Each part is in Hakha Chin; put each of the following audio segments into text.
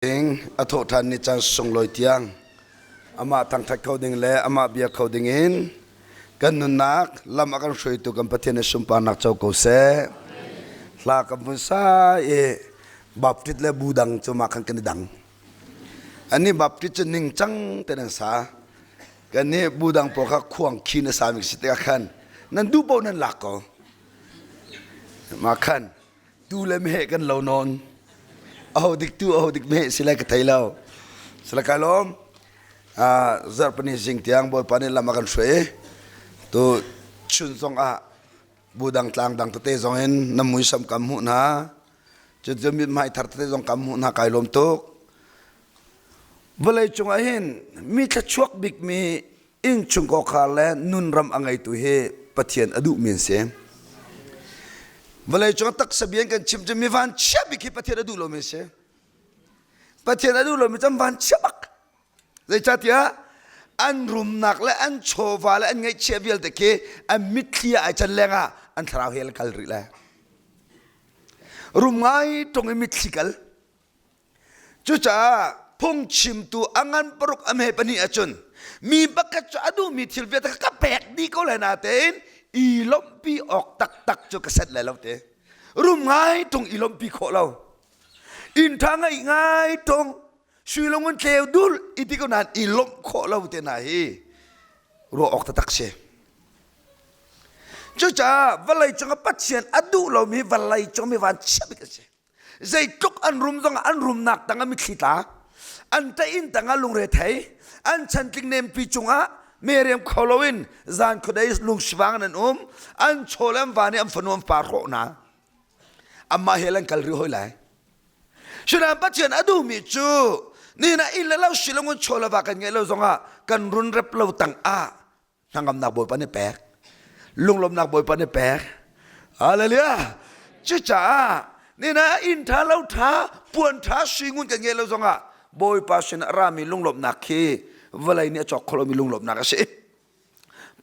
Ding a thawhṭhan ni caan sunglawi tiang amah thangṭhat kho ding le amah bia kho ding in kan nunnak lam a kan hruaitu kan Pathian i sunparnak co ko seh. Hla kan vun sa i Baptist le bu dang cu mah khan kan i dang. Annih Baptist cu ningcang tein an sa. Kannih bu dang pawl kha khuang khi na sami si tikah khan nan duh paoh nan lak ko. Mah khan tu le meheh kan lo nawn aho dik tu aho dik meheh si lai ka thei lo sila kai lawm zarhpini zing tiang bawipa nih lam a kan hruai tu chun zong ah bu dang tlang dang tete zong in na muisam kam hmuh hna cucu mithmai thar tete zong kam hmuh hna kai lawm tuk vawlei cungah hin mi thluachuak bikmi innchungkhar le nunram a ngeitu hi Pathian a duhmi an si. Vawlei cung taksa bia kan chim cu mi vanchia bik hi Pathian a duh lomi a si. Pathian a duh lomi cu an vanchia bak. Zeicahtiah an rumnak le an chawva le an ngaihchiah vialte khi an mitthli ah ai can lengah an thlarau he an kal rih le. Rum ngai tung i mitthli kal. Cucaah phungchimtu a ngan paruk a hme pahnih ahcun mi pakhat cu a duhmi thil vialte kha ka pek dih ko lai natein i lawmhpi awk taktak cu ka set lai lo te. Rum ngai tung i lawmhpi khawh lo. Inn ṭha ngeih ngai tung sui lungun tleu dul i ti ko nain i lawmh khawh lo te hna hi ruah awk taktak si. Cucaah vawlei cung ah Pathian a duh lomi vawlei cung mi van chia bik a si. Zeitluk an rum zongah an rumnak tangah mitthli tla, an ṭah-inn tangah lungre thei, an chantling nempi cungah merem kho loin zan khuadei lungsivang in an um, an chaw le an va nih an fanu an fa hrawh hna. Amah he an kal rih hoi lai. Sinain Pathian a duhmi cu nihin ah inn le lo silongun chaw le va kan ngeih lo zongah kan run rep lo tang ah hnangamnak Bawipa nih pek lunglawmnak Bawipa nih pek hallelujah cucaah nina inn ṭha lo ṭha puan ṭha sui ngun kan ngei lo zongah Bawipa sin a rami lunglawmhnak khi vawlei nih a cawk kho lomi lunglawmhnak a si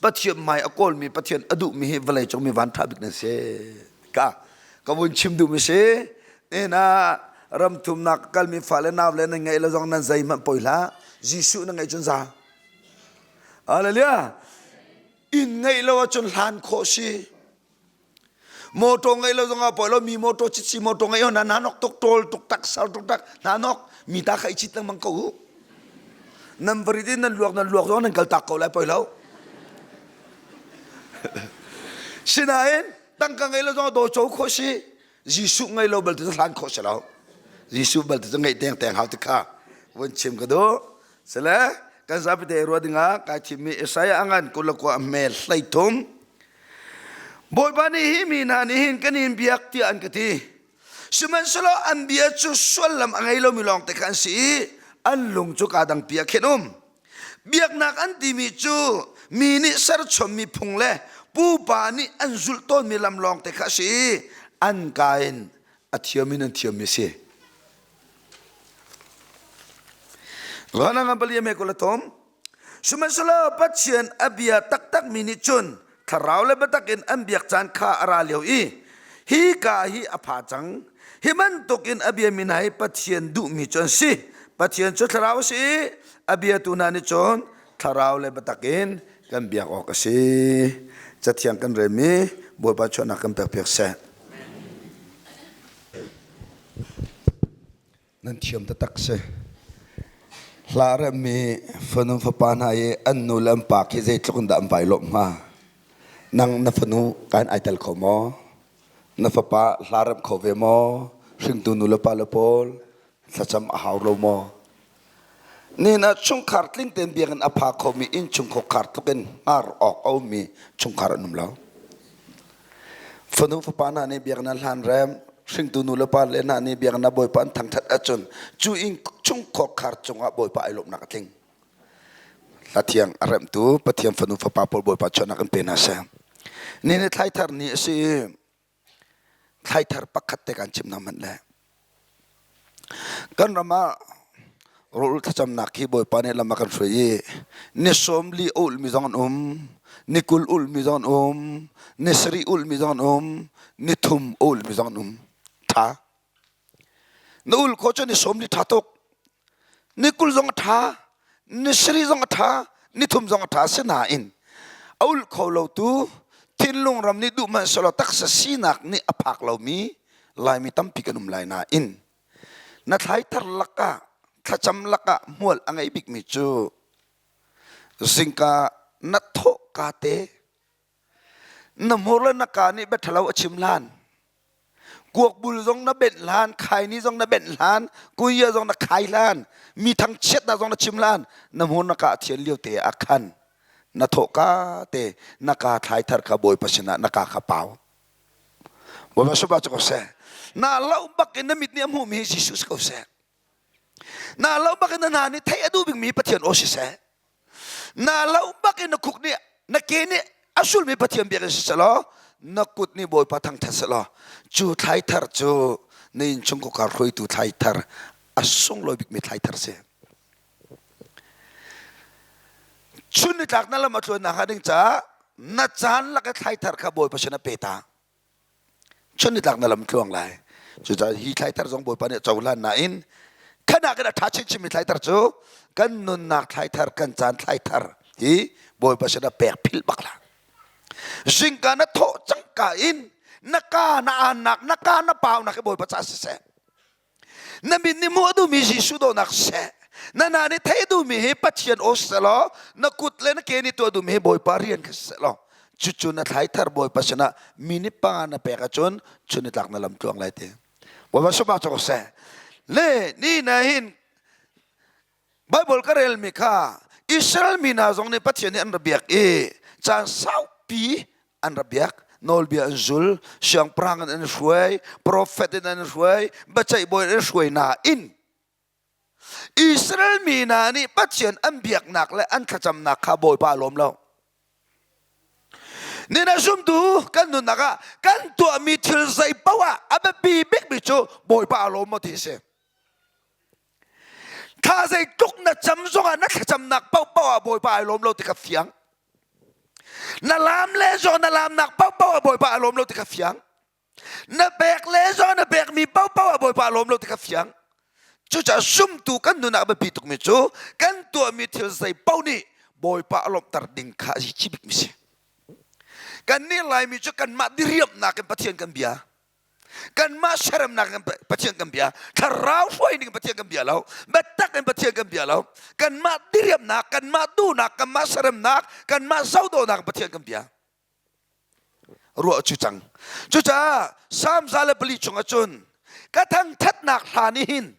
Pathian hmai a kawlmi Pathian a duhmi hi vawlei cung mi van ṭha bik nan si ka ka vun chim duhmi si nina ram thumnak kalmi fale nau le nan ngeih lo zong nan zeihmanh poi hlah Jesuh na ngeih cun za Hallelujah. Inn ngeih lo ahcun hlan khawh si. Motor ngeih lo zongah poi lo mi motor chitsi motor ngeih na nanok tuk tol tuk tak sar tuk tak nanok mi ta kha i chit lengmang ko u. Nan varit in nan luak nan luak zong nan kal tak ko lai poi lo. Sinain tangka ngei lo zong do cho khawh si. Jesuh ngei lo bal tu hlan khawh si lo. Jesuh bal tu ngeih teng teng hau ti kha vun chim ka duh. Sile kan zapite ruah dingah kai thimmi Isaiah a ngan 29 a hme 33 Bawipa nih hi mi hna nih hin kan in biak tiah an ka ti. Sihmanhsehlaw an bia cu suallam a ngei lomi lawngte kha an si i an lung cu kaa dangpi ah khin um. Biaknak an timi cu mi nih serchommi phung le pupa nih an zulh tawnmi lam lawngte kha a si i an ka in a thiam in an thiammi a si. Sihmanhsehlaw Pathian a bia taktakmi nih cun thlarau le biatak in an biak caan kha a ra lio i hi ka hi a pha cang. Hi bantukin a biami hna hi Pathian duhmi cu an si. Pathian cu thlarau a si i a biatu hna nih cun thlarau le biatak in kan biak awk a si. Cathiang kan relmi Bawipa chuahnak kan pekpiak seh. Nan thiam taktak si. Hla remmi fanu fapa hna i an nu le an pa khi zeitluk in dah an vai lawmh hnga? Nang na fanu kan ai tel kho maw? Na fapa hla remh kho ve maw? Hringtu nu le pa le pawl thlacam a hau lo maw? Nihin ah chungkhar tling tein biakinn a pha khomi innchungkhar tluk in hngar awk a ummi chungkhar an um lo. Fanu fapa hna nih biakinn an hlan rem, hringtu nu le pa le hna nih biakinn ah Bawipa an thangṭhat ahcun cu inn chungkhar cungah Bawipa ai lawmhnak a tling. Hla thiang a remhtu Pathian fanu fapa pawl Bawipa chuahnak in pe hna seh. Nihin hi thlaithar ni a si i thlaithar pakhat te kan chim hna hmanh le kan ram ah rawl thlacamnak hi Bawipa nih lam a kan hruai i ni 40 ulmi zong an um ni 20 ulmi zong an um ni 70 ulmi zong an um ni 30 ulmi zong an um tha na ul khawh cu ni 40 tha tuk. Ni 20 zong a ṭha, ni sarih zong a ṭha, ni thum zong a ṭha sinain a ulh kho lotu thinlung ram nih duh hmanh selaw taksa sinak nih a phak lomi Laimi tampi kan um lai nain na thlaithar lakah thlacam lakah hmual a ngei bikmi cu zingka na thawh ka te na hmur le na ka nih bia ṭhalo a chim hlan kuakbul zong na benh hlan khaini zong na benh hlan kuia zong na khai hlan mi thangchiatnak zong na chim hlan na hmur na ka thian lio te ah khan na thawh ka te na ka thlai thar kha bawipa sinah na ka kha pau bawipa suba cu ko seh na lo bak in na mit nih a hmuhmi hi Jesuh si ko seh na lo bak in na hna nih theih a duh bikmi Pathian aw siseh na lo bak in na khuk nih na ke nih a sulmi Pathian biakinn si selaw na kut nih Bawipa thangthat selaw cu thlai thar cu na innchung kawkar hruaitu thlai thar a sunglawi bikmi thlai thar si chun nitlak na lam a tluan nakhnga ding caah na caan lak i thlai thar kha Bawipa sin a pe ta chun nitlak na lam tluang lai cucaah hi thlaithar zong bawipa nih a cohlan nain khanak in a ṭha chinchinmi thlaithar cu kan nunnak thlaithar kan caan thlaithar hi bawipa sinah pek philh bak la zingka na thawh cangka in na ka na aannak na ka na paunak hi bawipa ca siseh Na min nih hmuh a duhmi Jesuh dawhnak seh. Na hna nih theih a duhmi hi Pathian aw selaw, na kut le na ke nih tuah duhmi hi Bawipa rian kha selaw. Cucu na thlaithar Bawipa sinah minute panga na pek ahcun chun ni tlak na lam tluang lai ti. Bawipa sumah cu seh. Le ni na hin Bible ka relmi kha Israel mi hna zong nih Pathian nih an ra biak i caan saupi an ra biak nawlbia an zul siangpahrang in an hruai profet in an hruai biaceih bawi in an hruai nain Israel mi hna nih Pathian an biaknak le an thlacamnak kha Bawipa a lawm lo. Nina zumtu kan nunnak ah kan tuahmi thil zei paoh ah a biapi bikmi cu Bawipa a lawm maw ti a si. Thla zeitluk na cam zongah na thlacamnak paohpaoh ah Bawipa ai lawm lo ti kha fiang. Na laam le zong na laamnak paohpaoh ah Bawipa ai lawm lo ti kha fiang. Na pek le zong na pekmi paohpaoh ah Bawipa ai lawm lo ti kha fiang. Cucaah sumtu kan nun ah a biapi tukmi cu kan tuahmi thil zei paoh nih Bawipa a lawmhter ding kha a si bikmi si. Kannih Laimi cu kanmah diriamhnak in Pathian kan bia. Kanmah seremnak in Pathian kan bia, thlarau hruai ning Pathian kan bia lo, biatak in Pathian kan bia lo. Kanmah diriamnak, kanmah duhnak, kanmah seremnak, kanmah zohdawhnak Pathian kan bia. Ruah cu cang. Cucaah Psalm 104 chungah cun ka thangthatnak hla nih hin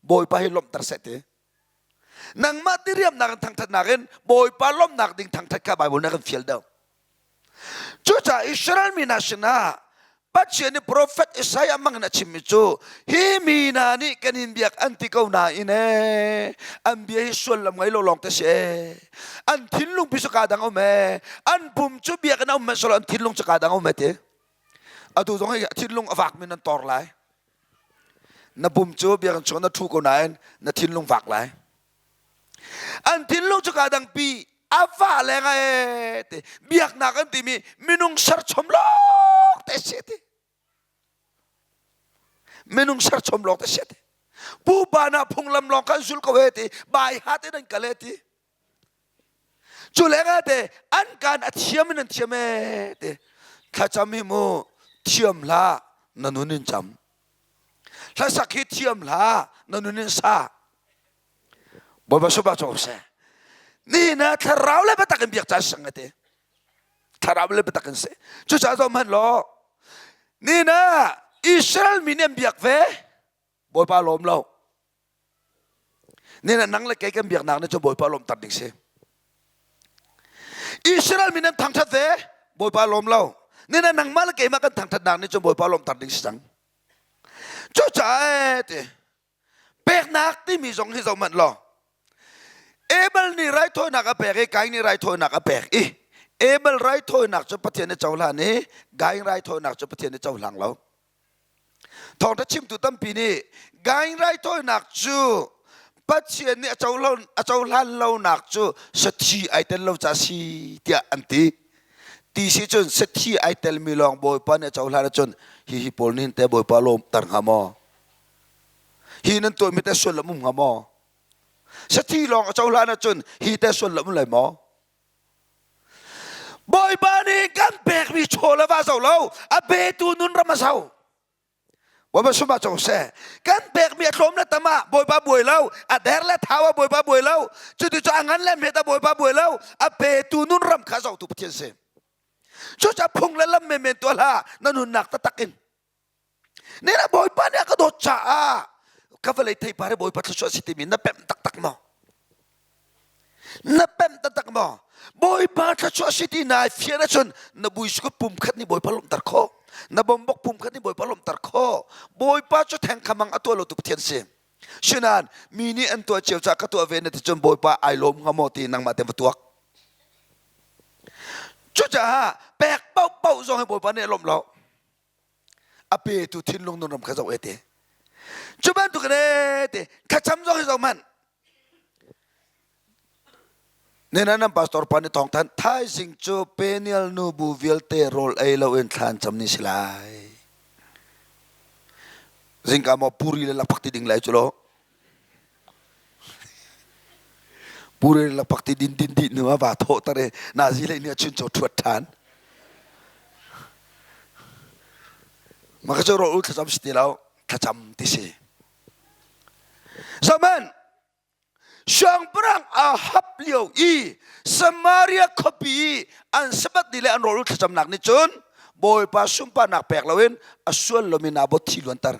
Bawipa hi lawmhter seh ti. Nangmah diriamnak in thangthatnak in Bawipa lawmhnak ding thangthat kha Bible nih a kan fial deuh. Cucaah Israel mi hna sinah Pathian nih profet Isaiah mang in a chimmi cu hi mi hna nih kan in biak an ti ko nain ee an bia hi sullam ngei lo lawng te si ee an thinlung pi cu kaa dang um ee an pum cu biakinn a um hmanhsehlaw an thinlung cu kaa dang um ee ti atu zong hi thinlung a vak mi nan tor lai Na pum cu biakinn chung na ṭhu ko nain na thinlung vak lai. An thinlung cu kaa dangpi a va leng ee ti biaknak an timi minung serchom lawng te si ti. Minung serchom lawng te si ti. Pupa na phunglam lawng kan zul ko he ti bai hat in an kal he ti. Cu lengah te an kaan a thiam in an thiam ee ti thlacam hi mu thiam hlah na nun in cam hlasak hi thiam hlah na nun in sa Bawipa suba cawk seh nihin ah thlarau le biatak in biak caan sang ate thlarau le biatak in seh cucaah zoh hmanh law nihin ah Israel mi nih an biak ve Bawipa lawm lo Nina nang le kei kan biaknak nih cun Bawipa lawmter ding si. Israel mi nan thangthat ve, Bawipa lawm lo. Nina nangmah le keimah kan thangthatnak nih cun Bawipa lawmter ding si cang. Cucaah ti peknak timi zong hi zoh hmanh law Abel nih raithawinak a pek i Kain nih raithawinak a pek i Abel raithawinak cu Pathian nih cohlan i Kain raithawinak cu Pathian nih cohlang lo. Thawngṭha chimtu tampi nih Gaing raithawinak cu Pathian nih a cohlan lonak cu sathi ai tel lo ca si tiah an ti. Ti si cun sathi ai telmi lawng Bawipa nih a cohlan ahcun hihi pawl nih te Bawipa lawmter hnga maw? Hi nan tuahmi te sullam um hnga maw? Sathi lawng a cohlan ahcun hi te sual lo lai maw? Bawipa nih kan pekmi chaw le va zo lo, a petu nun ram a zo. Bawipa sumah co seh. Kan pekmi a tlawm le tam ah Bawipa buai lo, a der le thau ah Bawipa buai lo, cuti cu a ngan le hmet ah Bawipa buai lo, a petu nun ram kha zohtu Pathian si. Cucaah phung le lam menmen tuah hlah, na nunnak taktak in. Nena Bawipa nih a ka dawt caah ka vawlei theipar hi Bawipa thluachuah si timi na pemh taktak maw? Na pemh taktak maw? Bawipa thluachuah si ti nai fian ahcun na buisukut pum khat nih Bawipa lawmhter khawh. Na bombok pum khat nih Bawipa lawmhter khawh. Bawipa cu theng khamang a tuah lo tu Pathian si. Sinan mi nih an tuah cio caah ka tuah ve na ti cun Bawipa ai lawm hnga maw ti nangmah te va tuak. Cucaah pek paohpaoh zong hi Bawipa nih a lawmh lo. A petu thinlung nun ram kha zoh e te. Cu bantuk in e te thlacam zong hi zoh hmanh. Nena nan pastor pa nih thawng thanh thaizing cu Peniel nubu vialte rawl ei loin thlan cam ni si lai. Zingka maw puri le lakphak ti ding lai cu lo. Puri le lakphak ti din din dih hnu ah va thawh tar i nazi lei nih a chuncaw ṭhuat ṭhan. Mah ka cu rawl ul thlacam si ti lo, thlacam ti si. Zaman Siangpahrang Ahab lio i Samaria khuapi i an Sabbath ni le an rawl thlacamnak nih cun Bawipa sunparnak pek loin a sual lomi Naboth thi luanter.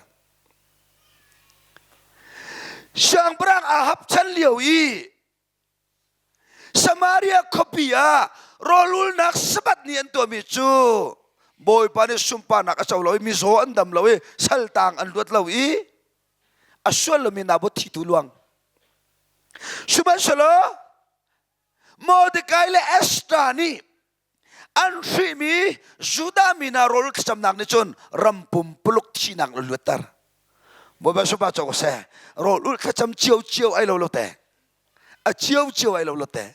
Siangpahrang Ahab chan lio i Samaria khuapi ah rawlulnak Sabbath ni an tuahmi cu Bawipa nih sunparnak a co lo i mizaw an dam lo i saltang an luat lo i a sual lomi Naboth thitu luang. Sihmanhsehlaw Mordecai le Esther nih an hrihmi Judah mi hna rawl thlacamnak nih cun ram pumpuluk thihnak le luatter. Bawipa supa co seh. Rawl ulh thlacam cio cio ai lo lo te. A cio cio ai lo lo te.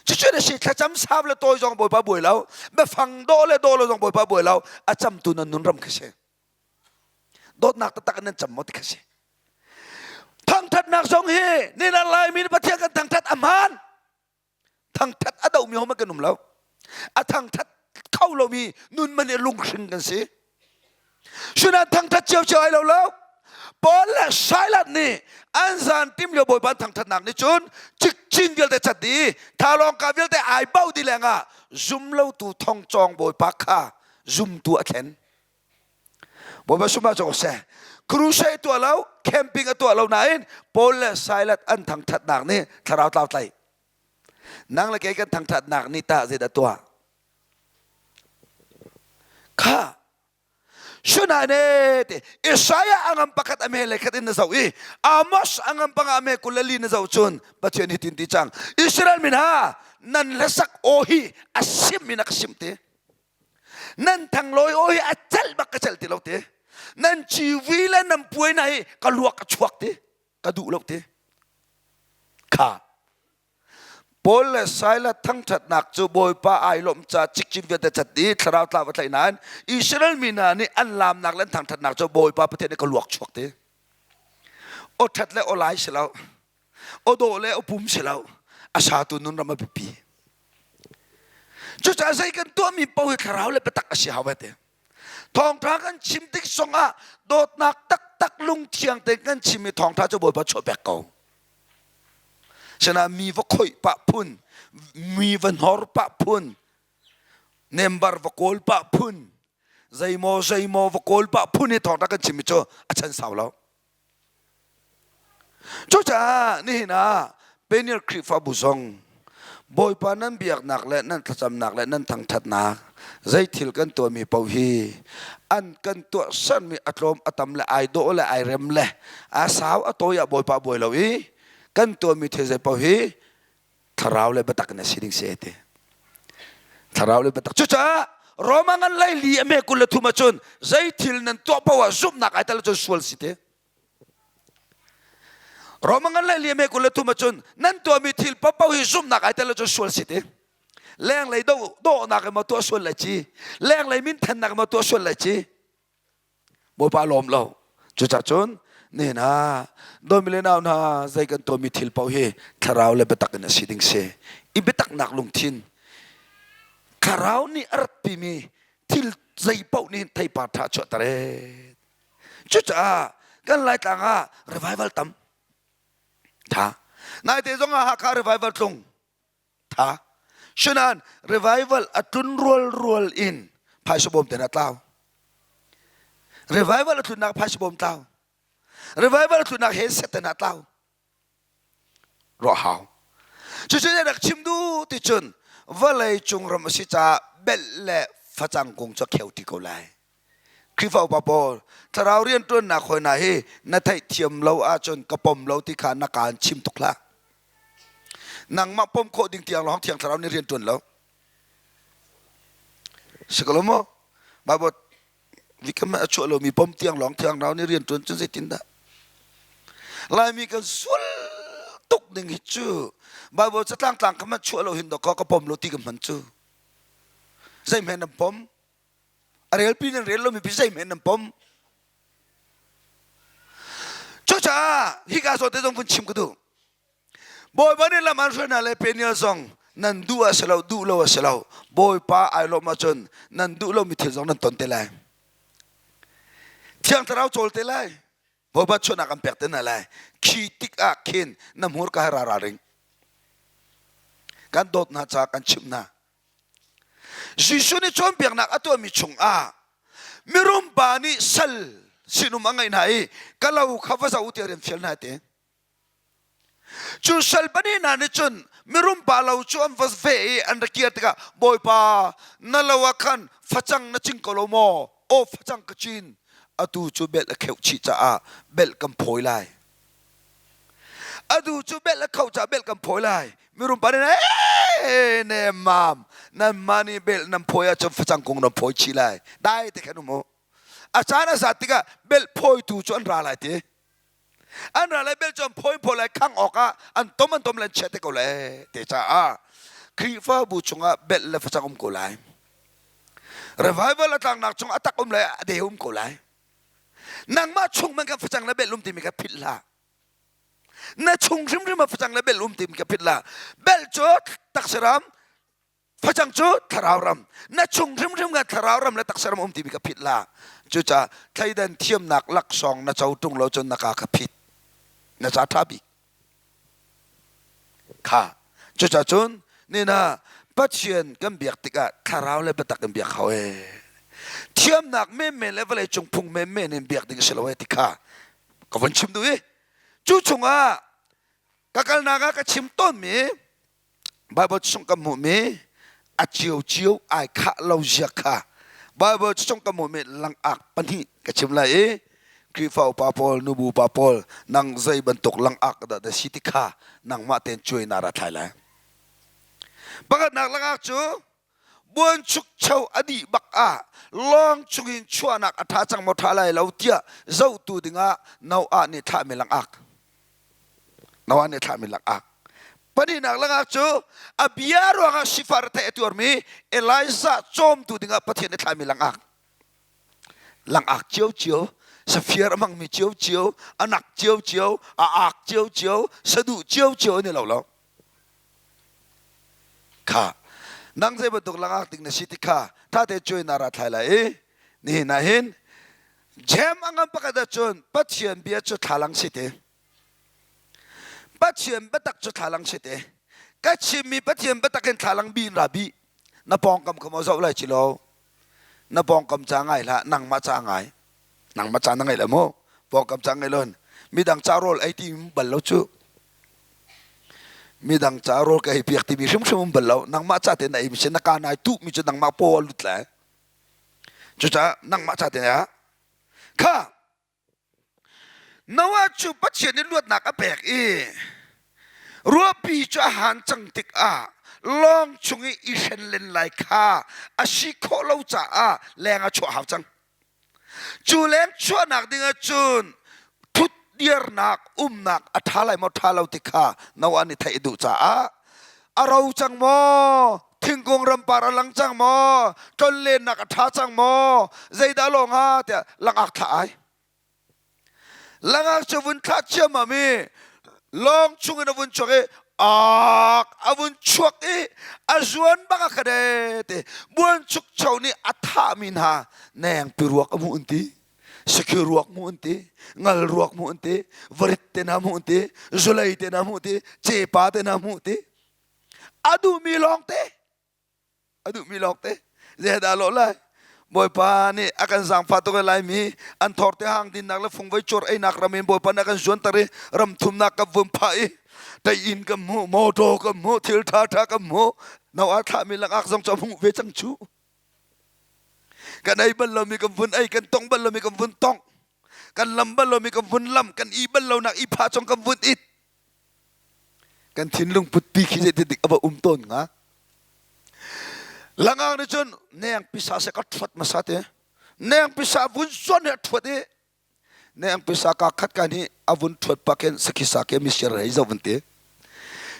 Cucu na si thlacam sau le tawi zong Bawipa buai lo. Biafang dawh le dawh lo zong Bawipa buai lo. A camtu nan nun ram khi si. Dawtnak taktak in nan cam maw ti kha si. Thangthatnak zong hi ninan Laimi nih Pathian kan thangthat a hmaan. Thangthat a domi hohmanh kan um lo. A thangthat kho lomi nun man i lunghring kan si. Sunan thangthat cio ai lo lo. Paul le Silas nih an zan tim lio Bawipa an thangthatnak nih cun cikcin vialte cat dih thalawngka vialte ai bau dih lengah zumlotu thongcawng Bawipa kha zumtu a thlen. Bawipa sumah cu seh. Crusade tuah lo, camping a tuah lo nain Paul le Silas an thangthatnak nih thlarau tlau tlaih. Nang le kei kan thangthatnak nih tah zeidah tuah? Kha Shunane te Isaiah angam pakhat ame le khat in na zoh i Amos angam panga ame kulali na zoh cun Pathian hi tin ti cang Israel min ha nan hlasak aw hi a sim in a ka sim te Nan thanglawi aw hi a celh bak ka celh ti lo te. Nan civi le nan puai na hi ka luak a chuak te. Ka duh lo te. Kha. Paul le Silas thangṭhatnak cu Bawipa ai lawmh ca cikcin vialte cat i thlarau tla va tlaih nain Israel mi hna nih an laamnak le an thangṭhatnak cu Bawipa Pathian nih ka luak chuak te. Aw ṭhat le aw lai si lo. Aw dawh le aw pum si lo. A satu nun ram a biapi. Cucaah zei kan tuahmi paoh hi thlarau le biatak a si hau ve te. Thawngṭha kan chim tik zongah dawtnak taktak lungthiang tein kan chimmi thawngṭha cu Bawipa chuah pek ko. Sinain mi va khoih pah phun, mi va hnor pah phun, nembar va kawl pah phun, zeimaw zeimaw va kawl pah phun hi thawngṭha kan chimmi cu a chan sau lo. Cucaah nihin ah Peniel Khrihfabu zong Bawipa nan biaknak le nan thlacamnak le nan thangṭhatnak zeithil kan tuahmi paoh hi an kan tuahsermi a tlawm a tam le ai dawh le ai rem le a sau a tawi ah Bawipa buai lo i kan tuahmi thil zei paoh hi thlarau le biatak in a si ding si ti. Thlarau le biatak. Cucaah Roma ngan lei li a me 23 ahcun zei thil nan tuah paoh ah zumhnak ai tel ahcun sual si ti. Roma ngan lei li a me 23 ahcun nan tuahmi thil paohpaoh hi zumhnak ai tel ahcun sual si ti. Lenglei dawhnak in maw tuah sual lai ci, lenglei minthannak in maw tuah sual lai ci. Bawipa lawm lo. Cucaah cun Nihin ah dawmi le nau hna zei kan tuahmi thil paoh hi thlarau le biatak in a si ding si. I biataknak lungthin thlarau nih a ratpimi thil zei paoh nih theipar ṭha chuahter ee. Cucaah kan Laitlang ah revival tam. Tha. Naite zong ah Hakha revival tlung. Tha. Shunan revival a tlun rual rual in phaisa bawm te na tlau. Revival a tlunnak phaisa bawm tlau. Revival a tlunnak he set te na tlau. Ruah hau. Cucu ne rak chim du ti cun vawlei cung ram a si caah belh le facang kung cu kheu ti ko lai. Khrihfa upa pawl thlarau rianṭuannak hawi hna hi na theihthiam lo ahcun ka pom lo ti kha na kaan chim tuk hlah. Nangmah pom khawh ding tiang lawng thiang thlarau nih rian ṭuan lo. Si ko lo maw? Bible vikam a chuah lomi pom tiang lawng thiang thlarau nih rian ṭuan cun zeitindah? Laimi kan sual tuk ding hi cu Bible catlang tlang kha man chuah lo hin dawkaw ka pom lo ti ka hman cu. Zeihmanh nan pom? A relpi nan rel lomi pi zeihmanh nan pom. Cucaah hika zawn te zong vun chim ka duh. Bawipa nih lam an hruai hna le Peniel zong nan duh a si lo, duh lo a si lo. Bawipa ai lawm ahcun nan duh lomi thil zong nan ton te lai. Thiang Thlarau cawl te lai. Bawipa chuahnak an pek te hna lai. Khi tik ah khin na hmurka he ra ralring. Kan dawt hna caah kan chimh hna. Jesuh nih cawnpiaknak a tuahmi chungah mirum pa nih sal sinum a ngeih hna i ka lo kha va zoh u tiah rian fial hna ti. Cu sal pahnih hna nih cun mirum pa lo cu an va ve i an ra kir tikah Bawipa na lo ah khan facang na cing ko lo maw? Aw facang ka cin. Atu cu belh a kheuh chih caah belh kan phawi lai. Atu cu belh a kho caah belh kan phawi lai. Mirum pa nih ee nemmam nanmah nih belh nan phawi ahcun facang kung nan phawi chih lai. Dai te khan um u. A caan a zat tikah belh phawitu cu an ra lai ti. An ra lai belh cu an phawi phawi lai khang awkah an tom an tom le an chiah te ko lai te caah Khrihfabu chungah belh le facang um ko lai. Revival a tlangnak chung a tak um lai a de um ko lai. Nangmah chung man kan facang le belh um timi kha philh hlah. Na chung hrimhrim ah facang le belh um timi kha philh hlah. Belh cu taksa ram, facang cu thlarau ram. Na chung hrimhrim kha thlarau ram le taksa ram um timi kha philh hlah. Cucaah thleidan thiamnak laksawng na co ṭung lo cun na ka kha phit. Na ca ṭha bik. Kha cucaah cun nina Pathian kan biak tikah thlarau le biatak in biak hau ee. Thiamnak menmen le vawlei cung phung menmen in biak ding a si lo ee ti kha ka vun chim duh i cu chungah ka kalnak ah ka chim tawnmi Baibal chung kan hmuhmi a ciocio ai khah lo zia kha Baibal chung kan hmuhmi langak pahnih ka chim lai i Khrihfa upa pawl, nubu pa pawl nang zei bantuk langak dah na si ti kha nangmah tein cuai na ra thlai lai. Pakhatnak langak cu buanchukcho a dih bak ah lawng chungin chuahnak a ṭha cang maw ṭha lai lo tiah zohtu dingah Noah nih thlahmi langak. Noah nih thlahmi langak. Pahnihnak langak cu a bia ruangah sifah retheih a tuarmi Elijah cawmtu dingah Pathian nih thlahmi langak. Langak ciocio, safiar a hmangmi ciocio, a nak ciocio, a ak ciocio, saduh ciocio an i lo lo. Kha nang zei bantuk langak ding na si ti kha ṭha te cuai na ra thlai lai i nihin ah hin Jem a ngan pakhat ahcun Pathian bia cu thlalang si te. Pathian biatak cu thlalang si te. Ka chimmi Pathian biatak in thlalang bi in ra bi. Na pawngkam kha maw zoh lai ci lo. Na pawngkam ca ngai hlah, nangmah ca ngai. Nangmah ca na ngai lo mu. Pawngkam ca ngai lon. Midang ca rawl ei ti bal lo cu. Midang ca rawl ka ei piak timi hrimhrim um bal lo. Nangmah ca te na ei mi si na ka nai tuh mi cu nangmah paw a lut lai. Cucaah nangmah ca te ah kha Noah cu Pathian nih luatnak a pek i ruahpi cu a han cang tikah lawng chung i i hren len lai kha a si khawh lo caah leng a chuah hau cang. Cu leng chuahnak ding ahcun thutdirnak umnak a ṭha lai maw ṭha lo ti kha Noah nih theih a duh caah a ro cang maw thingkung rampar a lang cang maw tlonlennak a ṭha cang maw zeidah lawng ah tiah langak thlah ai. Langak cu vun thlah ciammam i lawng chungin a vun chuak i ak a vun chuak i a zuan bak a kha de te buanchukcho nih a thahmi hna nengpi ruak a hmuh an ti sakhi ruak hmuh an ti ngal ruak hmuh an ti varit te hna hmuh an ti zulei te hna hmuh ti cepa te hna hmuh ti a duhmi lawng te a duhmi lawngte zeidah lawh lai Bawipa nih a kan zaangfah tuk laimi an thor te hang dinnak le fungvei cuar einak ram in Bawipa nih a kan zuanter i ram thumnak kan vun phah i tei inn kan hmuh motor kan hmuh thil ṭha ṭha kan hmuh no a thlahmi langak zong cu a hmuh ve cang cu kan ei bal lomi kan vun ei kan tong bal lomi kan vun tong kan lam bal lomi kan vun lam kan i bal lonak i phah cong kan vun it Kan thinlung putpi khi zeitin dik a va um tawn hnga? Langang nih cun neng pisa se ka ṭhuat hmasa te. Neng pisa vun zuan he a ṭhuat i neng pisa ka khat ka nih a vun ṭhuat pak hin sakhisa ke misir hei zo vun ti.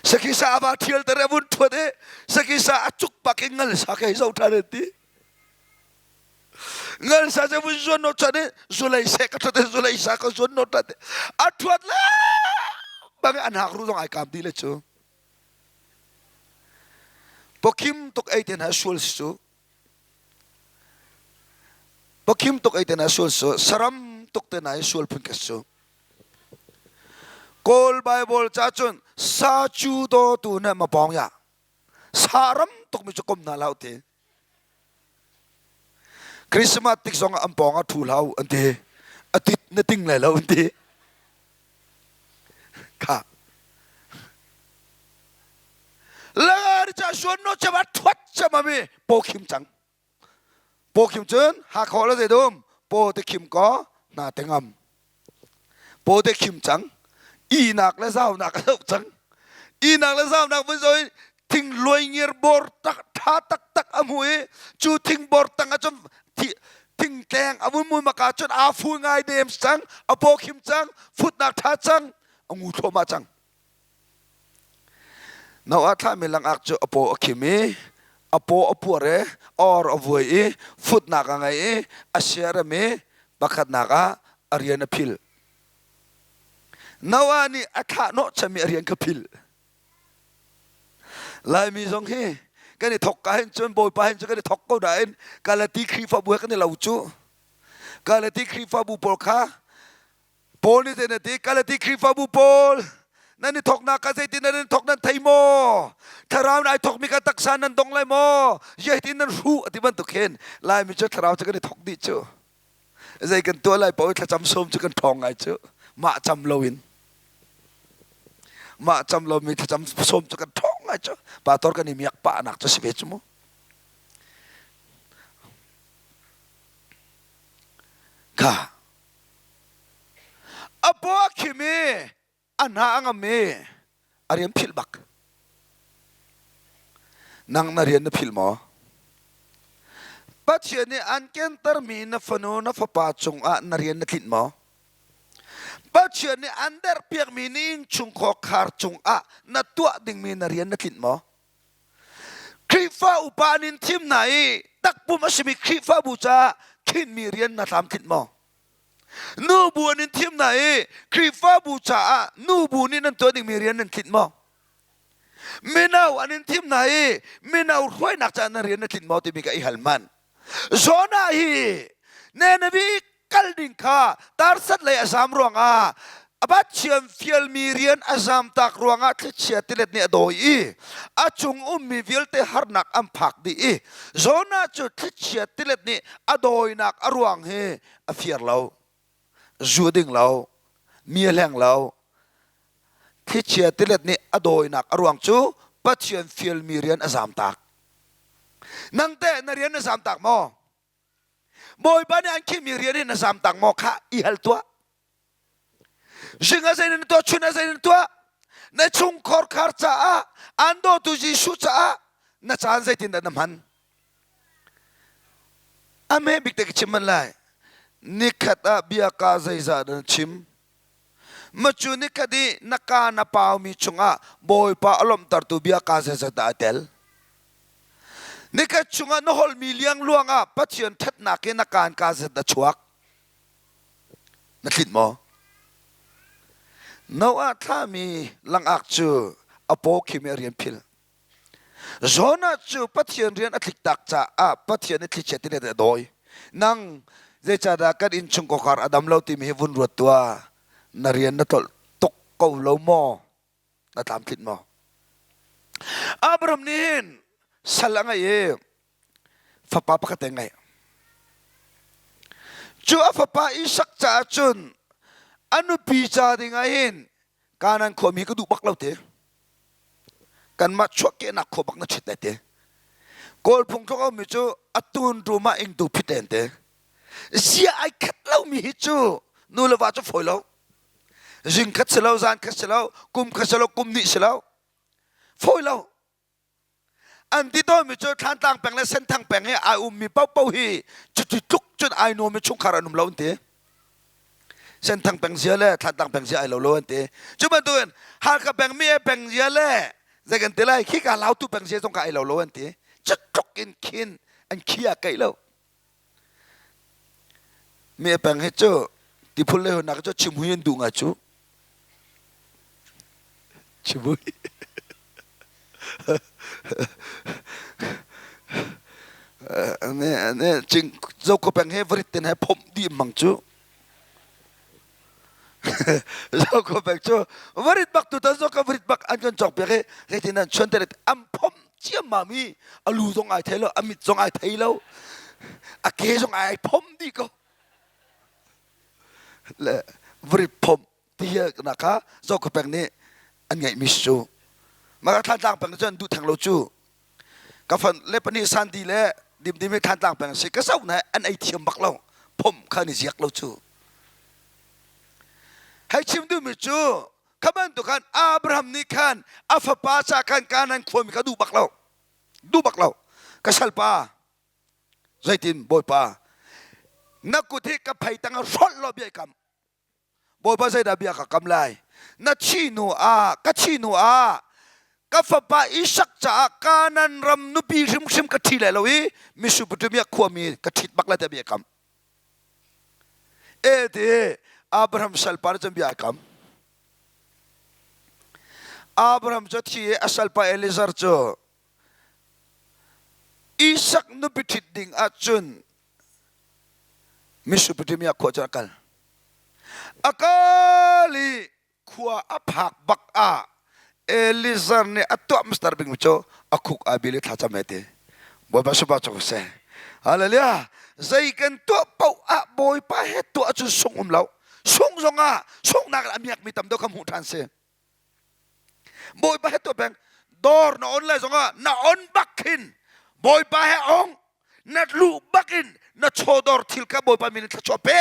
Sakhisa a va ṭhial ter a vun ṭhuat i sakhisa a cuk pak in ngal sa ke hei zo ṭhan an ti. Ngal sa cu vun zuan no chan i zulei seh ka ṭhuat i zulei sa ka zuan no ṭhat a ṭhuat le bang an hak ru zong ai kaam dih le cu. Pawkhim tuk ei te hna sual si cu. Pawkhim tuk ei te hna sual si cu. Saram tuk te hna hi sual phun ka si cu. Kawl Bible ca cun sa cu do tu na ma pawng ya. Saram tuk mi cu kom hna hlah ti. Christmas tik zong ah an pawng ah ṭhu hlah u an ti. A tit na ting lai lo an ti. Kha. Lari cha suan no chama thuat chama mi po khim cang. Po khim cun hakho la zeidum po te khim ko na te ngam. Paw te khim cang. Ihnak le zaunak a zoh cang. Ihnak le zaunak vun zoh i thing luai bor tak tha taktak a hmu i cu thing bor tang ah cun thingtleng a vun mui maka cun aa fu ngai dem cang a paw khim cang futnak tha cang a ngu thluahmah cang Noah thlahmi langak cu a paw a khim i a paw a puar i or a vuai i futnak a ngei i a siarem i pakhatnak ah a rian a phil. Noah nih a thlah hnawhchanmi a rian kha phil. Laimi zong hi kan i thok ka hin cun Bawipa hin cun kan i thok ko nain Galati Khrihfabu he kan i lo cu. Galati Khrihfabu pawl kha Paul nih zeitin a ti? Galati Khrihfabu pawl nan i thawknak kha zeitin nan i thawk nan thei maw? Thlarau in ai thawkmi kha taksa nan dong lai maw? Zeitin nan hruh a ti bantuk hin Laimi cu thlarau cu kan i thawk dih cu. Zei kan tuah lai paoh i thlacam sawm cu kan ṭhawng ngai cu. Mah cam loin. Mah cam lomi thlacam sawm cu kan ṭhawng ngai cu. Pastor kan i miak pahnak cu si ve cu mu. Kha A paw a khim i a hna a ngam i a rian philh bak. Nang na rian na philh maw? Pathian nih an kentermi na fanu na fapa cungah na rian na tlinh maw? Pathian nih an derhpiakmi na innchungkhar khar cungah na tuah dingmi na rian na tlinh maw? Khrihfa upa an in thim hna i takpum a simi Khrihfabu caah khinmi rian na tlamtlinh maw? Nubu an in thim hna i Khrihfabu caah nubu nih nan tuah dingmi rian nan tlinh maw? Mino an in thim hna i mino hruainak caah nan rian na tlinh maw timi ka i hal hmanh. Jonah hi Nineveh kal ding kha Tarsat lei a zam ruangah a Pathian fialmi rian a zamtak ruangah thlichia tilet nih a dawi i a cung ummi vialte harnak an phak dih i Jonah cu thlichia tilet nih a dawinak a ruang hi a fir lo zu ding lo mi a hleng lo thlichia tilet nih a dawinak a ruang cu Pathian fialmi rian a zamtak nang teh na rian na zamtak maw Bawipa nih an khimmi rian in na zamtak maw kha i hal tuah. Zing a zei in tuah, chun a zei in tuah. Na chungkhar khar caah, an dawtu Jesuh caah na caan zeitindah na hman? A hme bik te ka chim man lai. Nikhat ah bia ka zeizah na chim? Macu nikhat i na ka na paumi chungah Bawipa a lawmhtertu bia ka zeizat dah a tel? Nikhat chungah na holhmi liangluang ah Pathian ṭhatnak in na kaan ka zet a chuak. Na tlinh maw? Noah thlahmi langak cu a paw khim i a rian phil. Jonah cu Pathian rian a tliktak caah Pathian nih thlichia tilet a dawi. Nang zeicadah kan innchung kawkar a dam lo timi hi vun ruat tuah. Na rian na tlolh tuk ko lo maw? Na tlamtlinh maw? Abraham nih hin sal a ngei i fapa pakhat a ngei. Cu a fapa Isak caah cun a nupi ca dingah hin Kanaan khuami ka duh bak lo te. Kanmah chuahkehnak khua bak na ṭhit lai te. Kawl phungthluk a ummi cu a tun rum ah ingtu phit len te. Zia ai khat lomi hi cu nu le va cu fawi lo. Zing khat si lo, zan khat si lo, kum khat si lo, kum hnih si lo. Fawi lo. An ti tawnmi cu Thlantlang peng le Senthang peng hi ai ummi paohpaoh hi cuti tluk cun ai nuammi chungkhar an um lo an ti. Senthang peng zia le Thlantlang peng zia ai lo lo an ti. Cu bantukin Halkha peng mi peng zia le zei kan ti lai khika Lautu peng zia zong ka ai lo lo an ti. Cu tluk in khin an khia keih lo. Mi peng hi cu tiphul le hunak cu chimhui an duh ngai cu. Chimhui. Ne ne cing zoko peng he varit ten he phomh dih mang cu. Zoko peng cu varit bak tu tan zoka varit bak an kan cawk piak i zeitin an chuan te an phomh ciammam i a lu zong ai thei lo a mit zong ai thei lo a ke zong ai phom dih ko le varit phom ti na kha zoko peng nih an ngeihmi si cu maka thlantlang peng cu an duh theng lo cu ka fan le pahnih santi le dimdim hi thlantlang peng si ka zoh na an ei thiam bak lo phom kha ni ziak lo cu hei chim duhmi cu kha bantuk khan Abraham nih khan a fapa ca khan Kanaan khuami kha duh bak lo duh bak lo ka salpa zeitin bawipa na kut hi ka phei tang ah hrolh law bia i kam Bawipa zeidah bia ka kam lai? Na thi hnu ah, ka thi hnu ah, ka fapa Isak caah Kanaan ram nupi hrimhrim ka ṭhi lai lo i Mesopotamia khuami ka ṭhit bak lai tiah bia kam. E ti Abraham salpa nih cun bia a kam. Abraham cu a thi i a salpa Eliezer cu Isak nupi ṭhit ding ahcun Mesopotamia khua cu a kal. A kal i khua a phak bak ah Eliezer nih a tuah hmasar bikmi cu a khuk aa bil i thlacam he ti. Bawipa supa cu seh. Hallelujah. Zei kan tuah paoh ah Bawipa he tuah cu sung um lo. Sung zong ah sunghnak in a miakmi tam deuh kha hmuh ṭhan si. Bawipa he tuah peng. Dawr na on lai zongah na on bak khin Bawipa he ong na luh bak in na chawdawr thil kha Bawipa min in thluachuah pe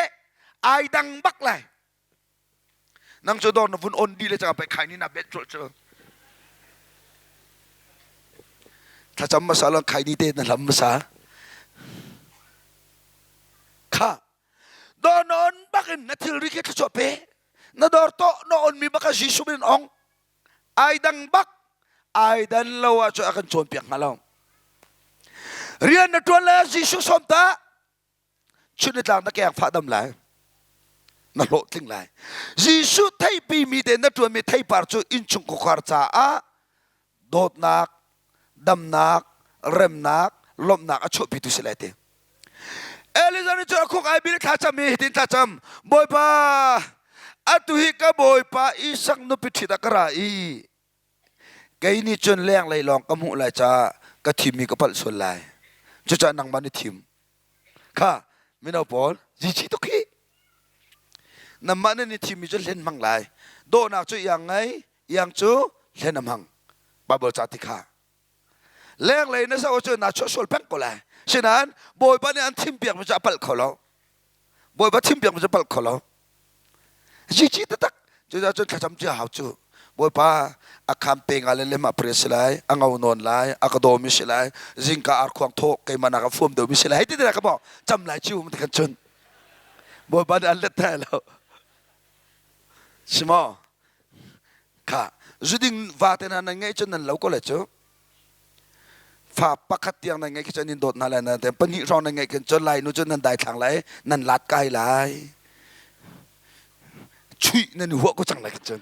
ai dang bak lai. Nang cu dawr na vun on dih le cang pe khai ni na bet cul cu. Thlacam hmasa lo khai ni te na hlam hmasa. Kha dawr na on bak in na thilri khi thluachuah pe. Na dawr tawh na onmi bak ah Jesuh min ong. Ai dang bak. Ai dan lo ah cu a kan cawnpiak hnga lo. Rian na ṭuan le Jesuh sawm ta. Chun ni tlang na keng fah dam lai. Na hlawhtling lai. Jesuh theipi mi te na ṭuanmi theipar cu innchung khuakhar caah dawtnak, damnak, remnak, lawmhnak a chuahpitu si lai ti. Elizabeth nih cun a khuk ai bil thlacam i hitin thlacam Bawipa atu hi ka bawipa Isak nupi ṭhit ah ka ra i kei nih cun lenglei lawng ka hmuh lai caah ka thimmi ka palh sual lai cucaah nangmah nih thim kha mino pawl zici tuk hi nangmah nan i thimmi cu hlen hmang lai dawhnak cu iang ngei iang cu hlen a hmang Bible ca ti kha lenglei na zoh ahcun naa chuah sual peng ko lai sinain bawipa nih an thimpiakmi cu a palh kho lo bawipa thimpiakmi cu a palh kho lo zici taktak cucaah cun thlacam cia hau cu bawipa a kham pe nga le lem a pre si lai a ngo nawn lai a ka dawmi si lai zingka arkhuang thawh keimah nak a fuam deuhmi si lai hei ti ti ka maw cam lai ciu ti kan cun bawipa nih an let thai lo si maw Kha zuding vate hna nan ngeih cun nan lo ko lai cu. Fa pakhat tiang nan ngeih khi cun in dawt hna lai nan pahnih hrawng nan ngeih khin cun lai nu cun nan daithlang lai nan lat kai lai. Chuih nan i huah ko cang lai khin cun.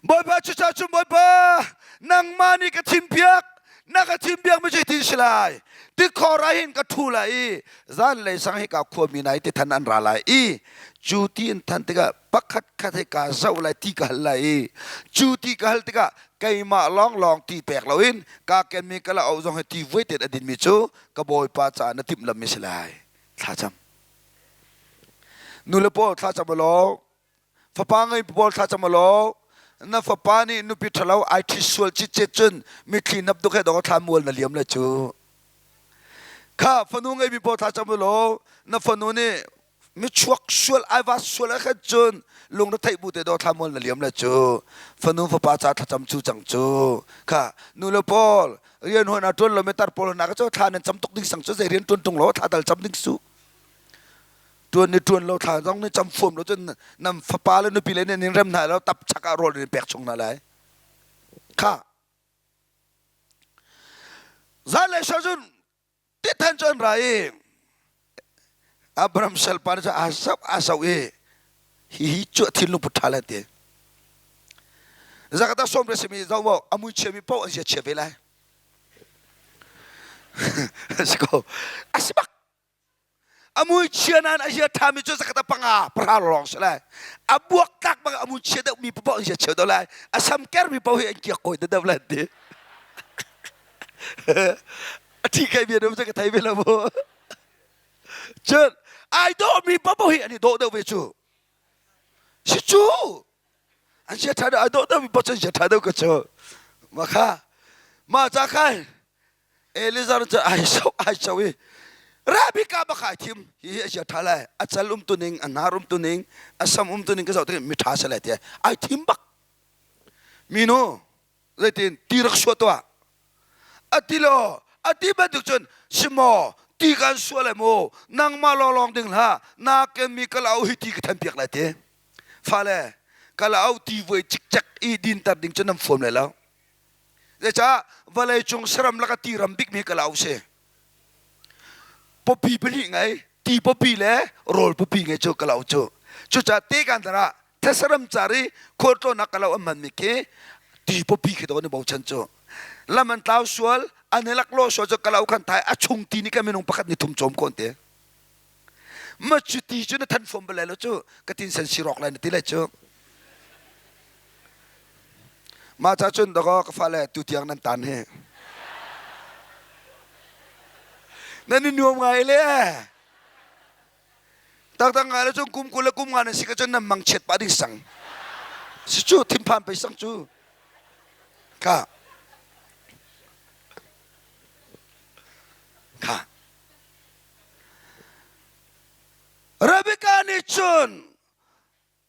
Bawipa cucaah cun Bawipa nangmah nih ka thimpiak na ka thimpiak mi cu hitin si lai tikhor ah hin ka ṭhu lai i zanlei sang hika khuami nai ti than an ra lai i cu ti in than tikah pakhat khat he kaa zoh lai ti ka hal lai i cu ti ka hal tikah keimah lawnglawng ti pek loin kaa kenmi ka la zong hi ti vuai tein a dinmi cu ka bawipa caah na timhlammi si lai thlacam nu le pawl thlacam law Fapa ngei pawl thlacam law na fapa nih nupi ṭhalo ai ṭhi sual citcet cun mitthli hnap duk he dong thla mual na liam le cu. Kha fanu ngeimi pawl thlacam law na fanu nih michuak sual ai va sual a khat cun lungretheih bu te do thla mual na liam le cu. Fanu fapa ca thlacam cu cang cu. Kha nu le pawl rian huan a ṭuan lo mi tar pawl hna ka cu thla nan cam tuk ding sang cu zei rian ṭuan ṭung lo thla dal cam ding su. Ṭuan ni ṭuan lo thla zong nih cam fuam lo cun nan fapa le nupi le nih rem hna lo tap chak ah rawl in pek chung hna lai. Kha zanlei sau cun tithan cu an ra i Abraham salpa nih cun aa zoh aa zoh i hihi cu a thinlung put ṭha lai ti. Zakata sawm re simi zoh maw a mui chiami paoh an zia chia ve lai. Si ko. A si bak. A mui chia nain a zia ṭhami cu zakhat a panga pahra lawng si lai. A buak tlak bang a mui chia deuhmi paoh an zia chia deuh lai. A sam kermi paoh hi an kiak kawi deuh lai ti. A thi kai bia deuh ka thei ve lo mu. Cun ai dawhmi paoh hi an i dawh deuh ve cu. Si cu. An zia ṭha deuh ai dawh deuhmi paoh cu an zia ṭha deuh ka cu. Mah kha mah ca khan Elizar cu ai so ai so i Rebecca bak ai thim hihi a sia ṭha lai a cal um tuning a hnar um tuning a sam um tuning ka zoh tik mi ṭha si lai tiah ai thim bak minu zeitin ti rak suah tuah a ti lo a ti bantuk cun simaw ti kan suah lai mu nangmah lawnglawng ding hlah na kenmi ka lau hi ti ka than piak lai ti fale ka lau ti vuai cikcek i dinter ding cu nan fuam lai lo Zeicah vawleicung saram lak ah ti ram bikmi ka lau si. Pawpi pahnih ngei, ti pawpi le rawl pawpi ngei cu ka lau cu. Cucaah te kan tar ah thesaram car i khualtlawnnak ka lau an hmanmi khi ti pawpi khi to ni bochan cu. Lam an tlau sual, an i laklawh sual cu ka lau khan thai a chung ti nih kan minung pakhat ni thum cawm ko an ti. Ma cu ti cu na than fom bal lai lo cu ka tin sen si rawk lai na ti lai cu. Mah ca cun dakaw ka fale tutiang nan tan hi. Nan i nuam ngai le. Taktak ngai le cun kum 20 le kum nga nan si ka cun nan mang chiat pah ding sang. Si cu thinphan pei sang cu. Kha. Kha. Rebecca nih cun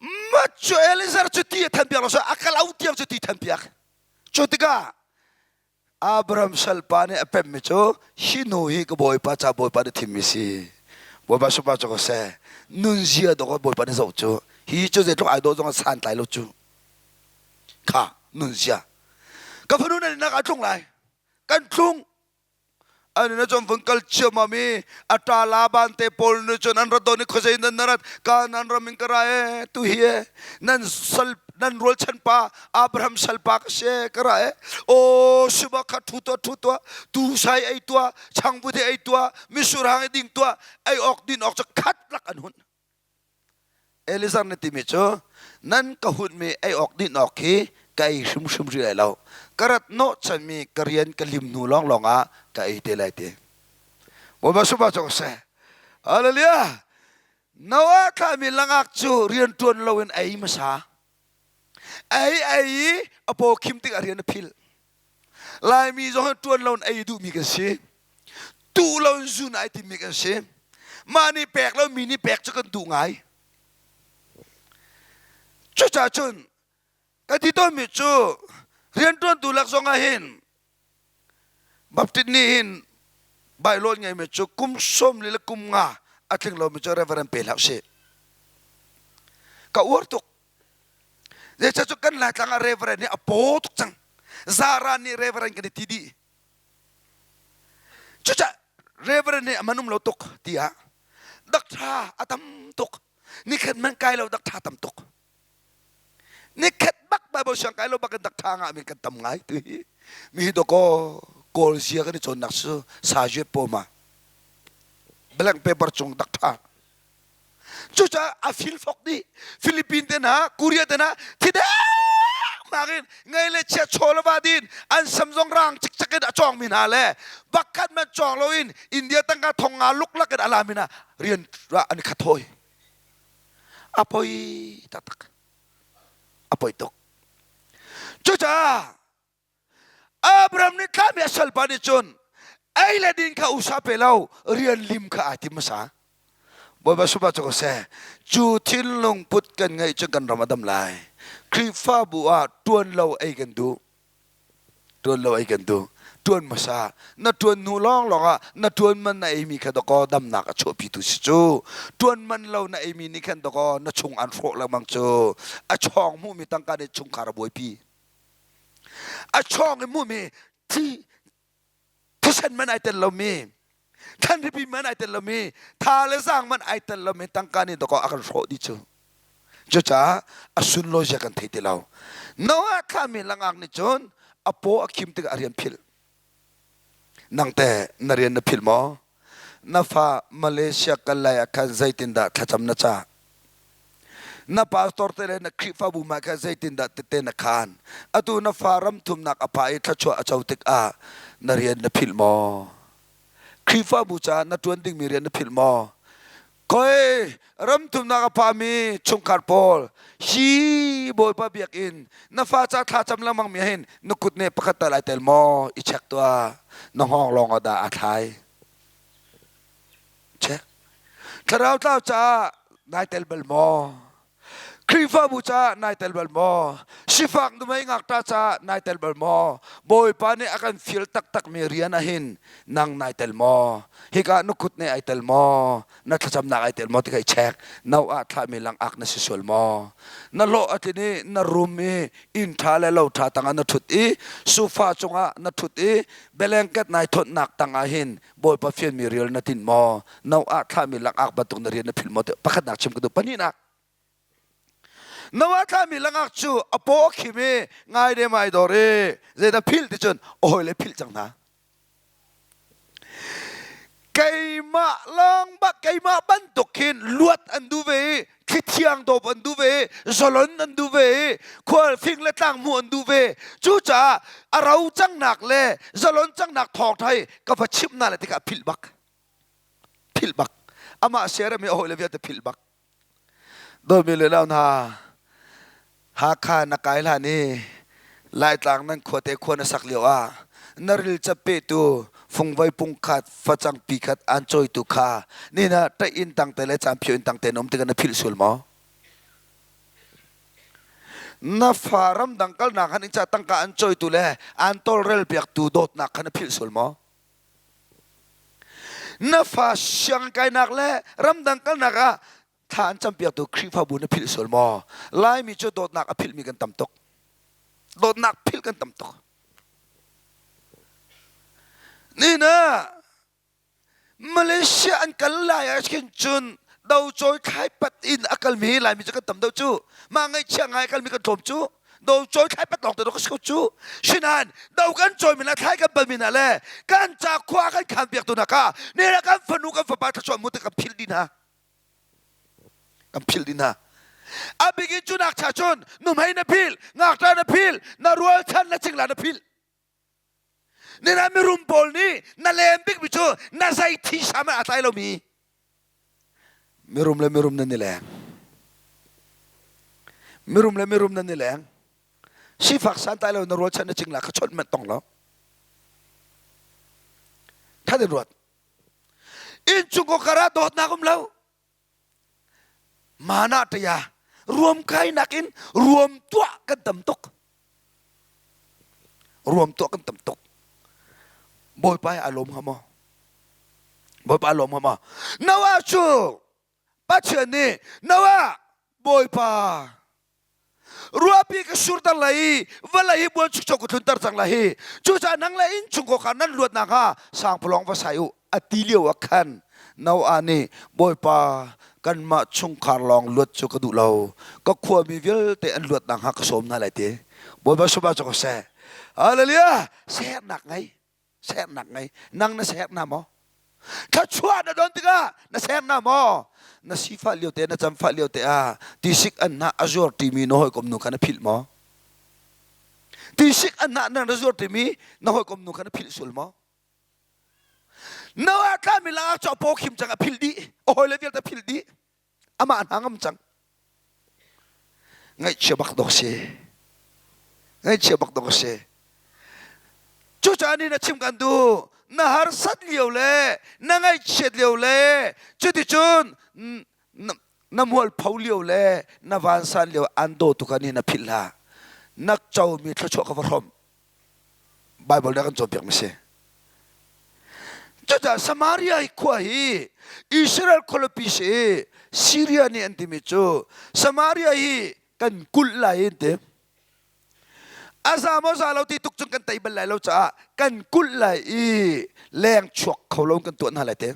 Mat cu Eliezer cu ti a thanpiak lo so a kal au tiang cu ti thanpiak. Cu tikah Abraham salpa nih a pemmi cu hi nu hi ka bawipa ca bawipa nih thimmi si. Bawipa supa cu ka seh. Nunzia dawk bawipa nih zoh cu. Hi cu zeitluk ai dawh zong a santlai lo cu. Kha nunzia. Ka fanu nan nak a tlung lai. Kan tlung. An na cun vun kal ciammam i a ṭa Laban te pawl nih cun an rat dawn i khuazei nan na rat Kanaan ram in ka ra ee tu hi ee nan sal nan rualchan pa Abraham salpa ka si ee ka ra ee aw siba kha ṭhu tuah ṭhu tuah tu sai ei tuah changvut hi ei tuah mitsur hang i ding tuah ei awk din awk cu khat lak an hun Elizar na timi cu nan ka hunmi ei awk din awk khi ka ei hrimhrim rih lai lo. Ka rat hnawhchanmi ka rian ka lim hnu lawnglawng ah ka ei te lai ti. Bawipa sungpa cu seh. Hallelujah. Noah thlahmi langak cu rian ṭuan loin ei hmasa. Ei ei i a paw khim tikah rian a philh. Laimi zong hi ṭuan loin ei duhmi kan si. Tuh loin zun ai timmi kan si. Mah nih pek lo mi nih pek cu kan duh ngai. Cucaah cun ka ti tawnmi cu rianṭuantu lak zong ah hin Baptist nih hin bailawn ngeimi cu kum 40 le kum nga a tling lomi cu reverend pe hlah usih. Ka uar tuk. Zeicah cu kan Laitlang ah reverend hi a paw tuk cang. Zara nih reverend kan i ti dih. Cucah reverend nih a man um lo tuk tiah dakṭha a tam tuk. Nikhat man kai lo dakṭha tam tuk. Nikhat bak Bible. Bible siang kai lo bak in dak tha nga mi kan tam ngai tu hi. Mi hi doko kawl zia kan i cawnnak su sa juet po ma. Blank paper cung dak tha. Cucaah a filfok dih. Philippine te hna, Korea te hna thidek makin ngei le chia chaw le va din an sam zong rang cikcek in a cawng mi hna le bakhat man cawng lo in India tangka thong nga luklak in a la mi hna rian an i khat hawi. A poi taktak. A poi tuk. Cucaah Abraham nih thlahmi a salpa nih cun ei le din kha usa pe lo rian lim kha aa tim hmasa. Bawipa supa cu ko seh. Cu thinlung put kan ngeih cun kan ram a dam lai. Khrihfabu ah ṭuan lo ei kan duh. Ṭuan lo ei kan duh. Ṭuan hmasa. Na ṭuan hnu lawnglawng ah na ṭuan man na eimi kha dakaw damnak a chuahpitu si cu. Ṭuan man lo na eimi nih khan dakaw na chung an hrawh lengmang cu. A chawng hmuhmi tangka nih chungkhar a buaipi. A chawng i hmuhmi thi thisen man ai tel lomi thlanripi man ai tel lomi tha le zaang man ai tel lomi tangka nih dawkaw a kan hrawh dih cu. Cucaah a sunlawi zia kan thei ti lo. Noah thlahmi langak nih cun a paw a khim tikah a rian philh. Nang teh na rian na philh maw? Na fa Malaysia kal lai ah khan zeitindah thlacam na cah? Na pastor te le na Khrihfabu hmai khan zeitindah tette na khaan? Atu na fa ram thumnak a pha i thluachuah a co tikah na rian na philh maw? Khrihfabu caah na ṭuan dingmi rian na philh maw? Koi ram thumnak a phami chungkhar pawl hi Bawipa biakinn na fa ca thlacam lengmang mi hin na kut nih pakhat tal ai tel maw i check tuah na hngawng lawng ah dah a thlai check thlarau tlau caah nai tel bal maw Khrihfabu caah nai tel bal maw? Sifak nuhmei ngakṭah caah nai tel bal maw? Bawipa nih a kan fial taktakmi rian ahhin nang nai tel maw? Hika na kut nih ai tel maw? Na thlacamnak ai tel maw ti kha i check. No ah thlahmi langak na si sual maw? Na hlawh a tlin i na rum i inn ṭha le lo ṭha tangah na ṭhut i sofa cungah na ṭhut i blanket nai thawnhnak tangah hin Bawipa fianmi rial na tin maw? No ah thlahmi langak bantuk na rian na philh maw? Pakhatnak chim ka duh. Pahnihnak, Noah thlahmi langak cu a paw a khim i ngai de mai dor i zeidah philh ti cun a hawile philh cang hna. Keimah lawng bak keimah bantuk khin luat an duh ve i thlithiang dawp an duh ve i zalon an duh ve i khual fing le tlang hmuh an duh ve. Cucaah a ro cangnak le zalon cangnak thawngṭha hi ka va chimh hna le tikah philh bak. Philh bak. Amah siarem i a hawile vialte philh bak. Dawtmi le lau hna, Hakha na kai hlan i Laitlang nan khuate khua na sak lio ah na rilcap petu fungvei pungkhat facang pi khat aan cawitu kha nina ṭaih inn tangte le caanphio inn tangte na um tikah na philh sual maw? Na fa ramdang kalnak han in ca tangka an cawitu le aan tawlrel piaktu dawtnak kha na philh sual maw? Na fa sianginn kainak le ramdang kalnak ah thla an campiaktu Khrihfabu na philh sual maw? Laimi cu dawtnak a philhmi kan tam tuk. Dawtnak philh kan tam tuk. Nihin ah Malaysia an kal lai ah khin cun docawi thlaipat in a kalmi Laimi cu kan tam deuh cu. Mah ngaihchia ngai a kalmi kan tlawm cu. Do cawi thlai pat lawng te ka si ko cu. Sinain do kan cawi min thlai kan pal min le kan ca khua kan khan piak tu naka ne la kan fanu kan fapa thluachuah mu te kan philh din ha. Kan philh din ha. A bigin cu nak cha cun nuhmei na phil, ngakṭa na phil, na rualchan na cingla na phil. Nina mirum pawl nih na lem bikmi cu na zei thi sam ah a tlai lomi mirum le mirum nan i leng. Mirum le mirum nan i leng. Sifak santlai lo na rualchan na cingla kha chawnh manh tong lo. Than in ruat. Innchung kar ah dawtnak um lo. Mana ṭaya ruam kainak in ruam tuah kan tam tuk. Ruam tuah kan tam tuk. Bawipa hi aa lawm hnga maw? Bawipa aa lawm hnga maw? Noah cu Pathian nih Noah Bawipa ruahpi ka surter lai i vawlei hi buanchukcho ka tlunter cang lai hi cucaah nang le innchungkhar kha nan luat nakhnga sangpalawng va sai u a ti lio ah khan Noah nih Bawipa kanmah chungkhar lawng luat cu ka duh lo ka khuami vialte an luat nakhnga ka sawm hna lai ti. Bawipa sumah cu ko seh. Hallelujah! Sernak ngei. Sernak ngei. Nang na ser na maw? Thluachuah na don tikah na ser na maw? Na sifah lio te na camfah lio te ah tisik an hnah a zuar timi na hawikom nu kha na philh maw? Tisik an hnah na zuar timi na hawikom nu kha na philh sul maw? Noah tlami langak cu a paw khim cang a philh dih. A hawile vialte philh dih. Amah hna ngam cang. Ngaihchia bak dawk si. Ngaihchia bak dawk si. Cucaah ni na chim kan duh. Na harsat lio le na ngaihchiat lio le cuticun na mualpho lio le na vansan lio an daw tuk ah ni na philh hlah. Na comi thluachuah ka va hrawmh. Baibal nih a kan cawnpiakmi si. Cucaah Samaria hi khua hi Israel khualipi si i Syria nih an timi cu Samaria hi kan kulh lai an ti. A za maw za lo ti tuk cun kan tei bal lai lo caah kan kulh lai i leng chuak kho lo kan tuah hna lai ti.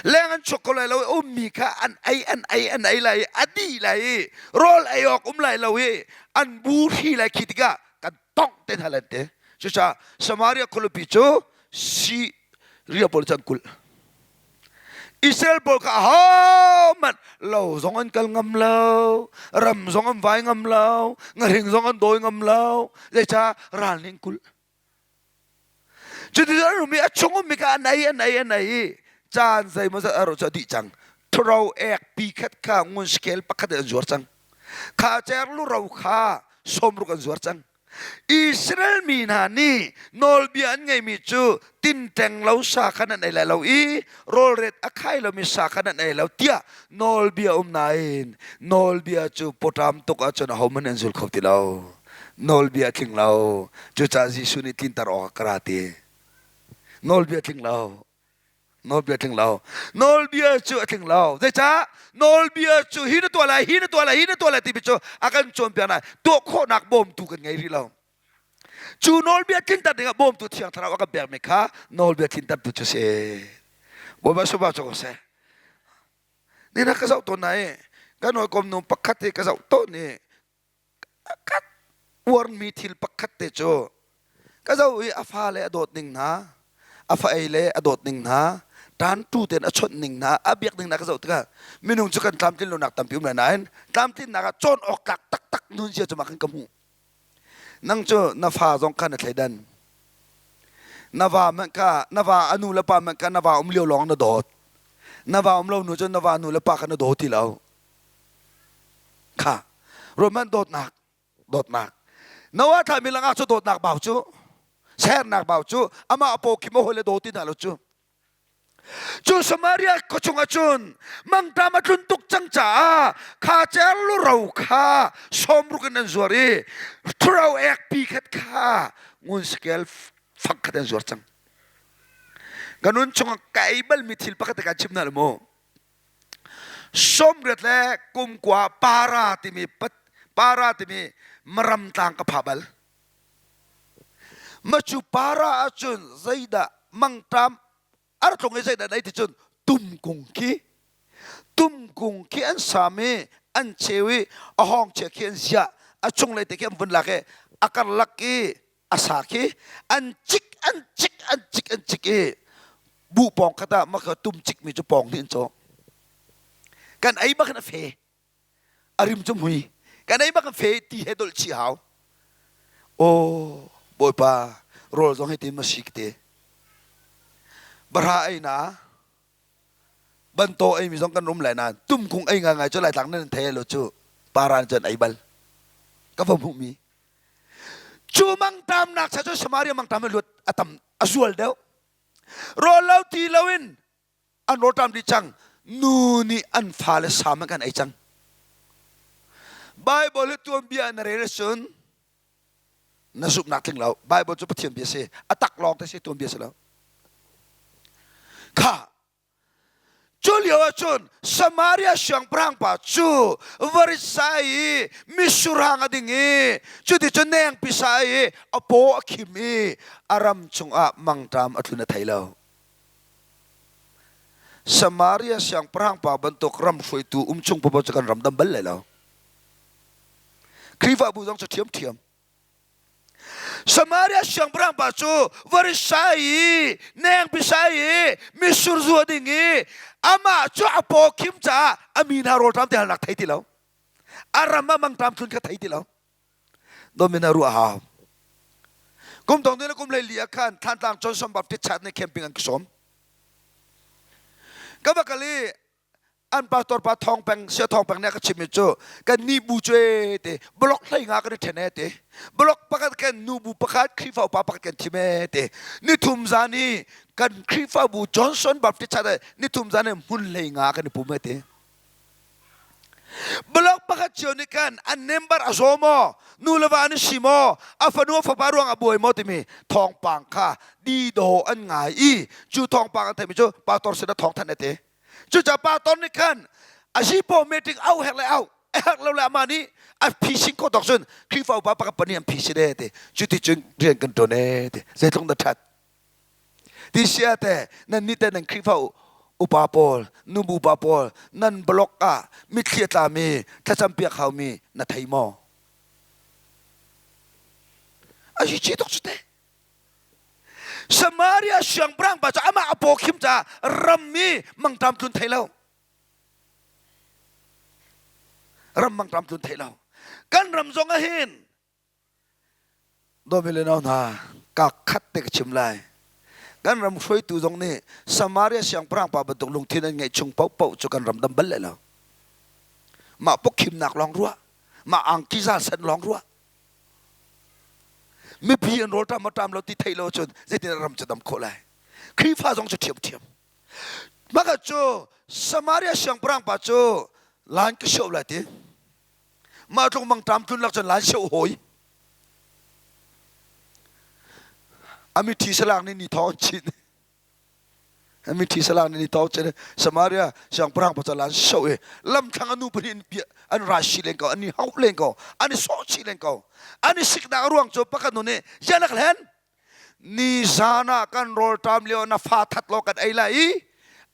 Leng an chuak kho lai lo i ummi kha an ei an ei an ei lai i a dih lai i rawl ei awk um lai lo i an bu hri lai khi tikah kan tongh te hna lai an ti. Cucaah Samaria khualipi cu Syria pawl cu an kulh. Israel pawl kha ahohmanh lo zong an kal ngam lo, ram zong an vai ngam lo, ngahring zong an dawi ngam lo. Zeicah ral nih an kulh. Cuti an um i a chung ummi kha an ei an ei an ei i caan zeimawzat a ro cu a dih cang. Thuro ek pi khat kha ngun scale pakhat in an zuar cang. Kha cerlu ro kha sawmruk an zuar cang. Israel mi hna nih nawlbia an ngeimi cu tinteng lo sa kha nan ei lai lo i rawlret a khai lomi sa kha nan ei lo tiah nawlbia um nain nawlbia cu pawṭam tuk ahcun ahohmanh an zul kho ti lo. Nawlbia a tling lo. Cucaah Jesuh nih tlinter awkah ka ra ti. Nawlbia a tling lo. Nawlbia a tling lo. Nawlbia cu a tling lo. Zeicah? Nawlbia cu hi na tuah lai, hi na tuah lai, hi na tuah lai timi cu a kan cawnpiak nain tuah khawhnak bawmtu kan ngei rih lo. Cu nawlbia tlinter dingah bawmtu Thiang Thlarau a kan pekmi kha nawlbia tlintertu cu si. Bawipa subah cu ko seh. Ni na ka zoh tawn na i kan hawikom nu pakhat hi ka zoh tawn i ka uarmi thil pakhat te cu ka zoh i a fale a dawt ning hna, a fa ei le a dawt ning hna, ṭantu tein a chawnh ning hna, a biak ning hna ka zoh tikah minung cu kan tlamtlin lonak tampi um lai nain tlamtlinnak ah cawn awk tlak taktak nunzia cu mah khan ka hmuh. Nang cu na fa zong kha na thleidan. Na va hmanh kha na va a nu le pa hmanh kha na va um lio lawng na dawt. Na va um lo nu cun na va nu le pa kha na daw ti lo. Kha Roman dawtnak dawtnak Noah thlahmi langak cu dawtnak bau cu sernak bau cu amah paw khi maw le daw ti hna lo cu cu Samaria khuachung ah cun mangṭam a tlun tuk cang caah kha cer luro kha sawmruk in an zuar i ṭhuro ek pi khat kha ngun skel fang khat an zuar cang ka nun chungah ka ei balmi thil pakhat kan chim hna lo mu Sawmriat le kumkua para timi para timi maram tlang ka pha bal. Macu para ahcun zeidah mangṭam artlung i zeidah nei ti cun tumkung khi tumkung khi an sam i an cheu i a hawng chia khi an ziah a chunglei te khi an vun lak i a karlak i a sa khi an cik an cik an cik an cik i buh pawng khat ah maka tum cik mi cu pawng nih an cawh kan ei bak in a fe a rim cu mui kan ei bak in fe ti he dolh chih hau aw bawipa rawl zong hi ti ma si te bahra ei na banto ei mi zong kan rum lai nain tumkung ei ngai ngai cu laitlang nan thei lo cu paran cun ei bal ka va hmuh mi Cu mangṭamnak cha cu Samaria mangṭam a luat a tam a zual deuh. Rawl lo ti loin an rawlṭam dih cang. Nu nih an fale sam an kan ei cang. Bible hi tuanbia na rel ahcun na zumhnak tling lo. Bible cu Pathian bia si. A tak lawng te si tuanbia si lo. Kha Cu lio ahcun Samaria siangpahrang pa cu varit sa i misurhang a ding i cuticun nengpi sa i a paw a khim i a ram chungah mangṭam a tlun a thei lo. Samaria siangpahrang pa bantuk ram hruaitu um chung popo cu kan ram dam bal lai lo. Khrihfabu zong cu ṭhiamṭhiam. Samaria siangpahrang pa cu varisai i nengpisai i mitsur zua ding i amah cu a paw khim caah a mi hna rawlṭam ti halnak thei ti lo. A ram ah mangṭam tlun kha thei ti lo. Domina ruah hau. Kum tong le kum hlei li ah khan Thantlang Johnson Baptist Church nih camping an ka sawm. Ka va kal i an pastor pa Thawng Peng Sia Thawng Peng nih a ka chimmi cu kan nih bu cu e te block hlei nga kan i ṭhen e te block pakhat kan nu bu pakhat Khrihfa upa pakhat kan thim e te nithum zan i kan Khrihfabu Johnson Baptist Church nithum zan i hmun hlei nga kan i pum e te Block pakhat cio nih khan an member a zaw maw, nu le va an i si maw, a fanu a fapa ruang a buai maw timi thawngpang kha didaw an ngai i cu thawngpang an theihmi cu pastor sin ah thawng thanh a ti. Cucaah pastor nih khan a zipaw meeting au herh le au a herh lo le amah nih a phi khawh tawk cun Khrihfa upa pakhat pahnih an phi sin e ti cuti cun rian kan ṭuan e ti zeitluk dah ṭhat. Ti sia te nan nih te nan Khrihfa upa pawl nubu pa pawl nan blog ah mitthli a tlami thlacam piak haumi na thei maw? A hi ci tuk cu te. Samaria siangpahrang pa cu amah a paw khim caah rammi mangṭam tlun thei lo. Ram mangṭam tlun thei lo. Kan ram zong ah hin Dawmi le nau hna, kaa khat te ka chim lai. Kan ram hruaitu zong nih Samaria siangpahrang pa bantuk lungthin an ngeih chung paohpaoh cu kan ram dam bal lai lo. Mah pawkhimnak lawng ruah, mah angki zal sen lawng ruah. Mipi an rawlṭam a ṭam lo ti theih lo cun zeitin ram cu dam khawh lai. Khrihfa zong cu ṭhiamṭhiam. Maka cu Samaria siangpahrang pa cu lan ka sioh lai ti. Mah tluk mangṭam tlun lak cun lan sioh hawi. A mithi salang nih ni thawng chin. A mithi salang nih ni thawng chin. Samaria siangpahrang pa cu lan sioh i lamthlang a nu pahnih an ra si len ko, an i hauh len ko, an i sawh chih len ko. An i siknak a ruang cu pakhat nu nih ziah na ka hlen? Nizan ah kan rawlṭam lio na fa that law kan ei lai i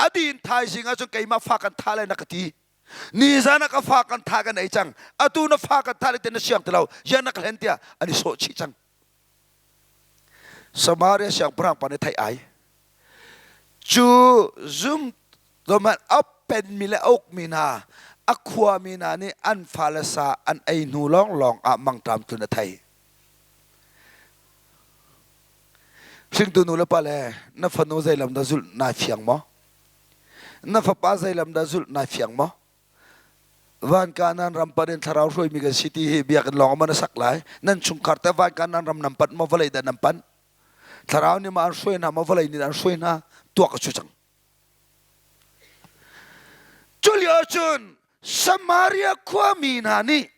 a din thaizing ah cun keimah fa kan tha lai na ka ti. Nizan ah ka fa kan tha kan ei cang. Atu na fa kan tha lai ti na siang ti lo. Ziah na ka hlen tiah an i sawh chih cang. Samaria siangpahrang pa nih theih ai. Cu zum Roman a penmi le a ukmi hna a khuami hna nih an fale sa an ei hnu lawnglawng ah mangṭam tlun a thei. Hringtu nu le pa le na fanu zeilam dah zulh naa fiang maw? Na fapa zeilam dah zulh naa fiang maw? Van Kanaan ram pan in thlarau hruaimi kan si ti hi biakinn lawng ah na sak lai. Nan chungkhar te van Kanaan ram nan panh maw vawlei dah nan panh? Thlarau nih ma an hruai hna maw vawlei nih an hruai hna? Tuak a cu cang. Cu lio cun Samaria khuami hna nih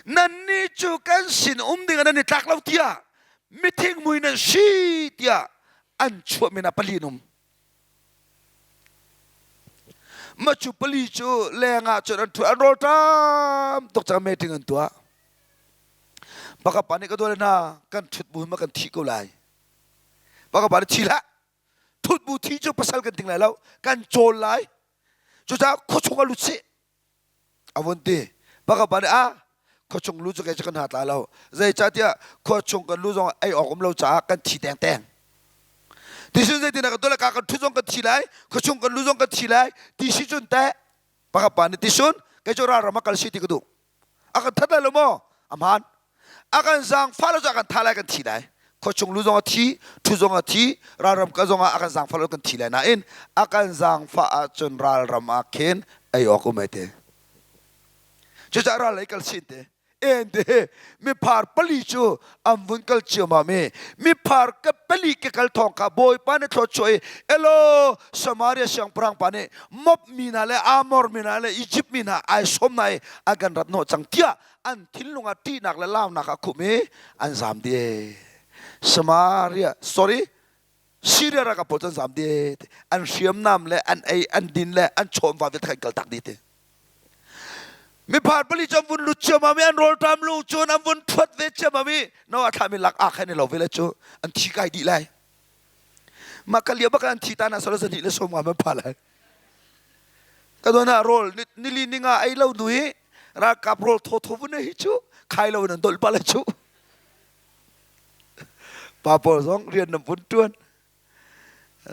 nannih cu kan sin um ding ah nan i tlak lo tiah mithing mui nan si tiah an chuah min ah pali an um. Mah cu pali cu leng ah cun an ṭhu an rawlṭam tuk cang meeting an tuah. Pakhat pa nih ka dawle hna kan ṭhut bu ma kan thi ko lai. Pakhat pa nih thi hlah. Thut bu thi cu pasal kan ting lai lo kan cawl lai. Cucaah khuachung ah lut sih. A vun ti. Pakhat pa nih ah khuachung lu cu kei cu kan hna tla lo. Zeicahtiah khuachung kan lu zong ei awk um lo caah kan thi tengteng. Tisun zeitin kan tuah ka kan ṭhu zong kan thi lai, khuachung kan lu zong kan thi lai. Ti si cun teh pakhat pa nih tisun kei cu ralram ah kal si ti ka duh. A kan that lai lo maw? A hmaan. A kan zaangfah lo cu a kan thah lai kan thi lai. Khuachung lu zong a thi, ṭhu zong a thi, ralram ka zong ah a kan zaangfah lo kan thi lai nain a kan zaangfah ahcun ralram ah khin ei awk um ai te. Cucaah ral lei kal sin te. En te miphar pali cu an vun kal ciammam i miphar ka pali ke kal thawng kha Bawipa nih thluachuah i elo Samaria siangpahrang pa nih Moab mi hna le Amor mi hna le Egypt mi hna ai sawm hna i a kan rat hnawh cang tiah an thinlung ah ṭihnak le launak a khumh i an zam dih. Samaria, sorry, Syria ralkap pawl cu an zam dih. An hriamnam le an ei, an din le an chawnva vialte kha an kaltak dih ti. Miphar pali cu an vun lut ciammam i an rawlṭam lu cun an vun ṭhuat ve ciammam i no a thlahmi lak ah khan i lo ve le cu an thi kai dih lai. Mah ka lio bak an thi ta na salo zahnih le sawm nga man pha lai. Ka don ah rawl nili ninga ei lo nu hi. Ralkap rawl thawthaw vun hi cu khai lo in an dolh pah le cu. Pa pawl zong rian nan vun ṭuan.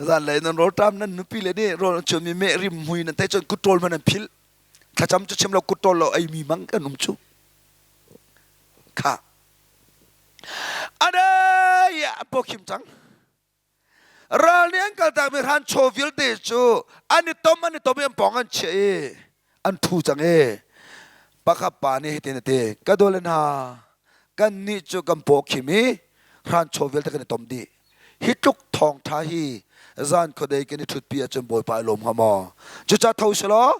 Zanlei nan rawlṭam nan nupi le nih rawl an chuanmi meh rim mui nan theih cun kut ṭawl hmanh an philh. Thlacam cu chim lo kut ṭawl lo eimi mang kan um cu. Kha. Adai an pawkhim cang. Ral nih an kaltakmi hranchaw vialte cu an i tom an i tom i an pawng an chiah i an ṭhu cang i pakhat pa nih hitin a ti, ka dawle hna, kannih cu kan pawkhim i hranchaw vialte kan i tom dih. Hi tluk thawngṭha hi zan khuadei kan i ṭhutpi ahcun Bawipa i lawm hnga maw? Cucaah tho selaw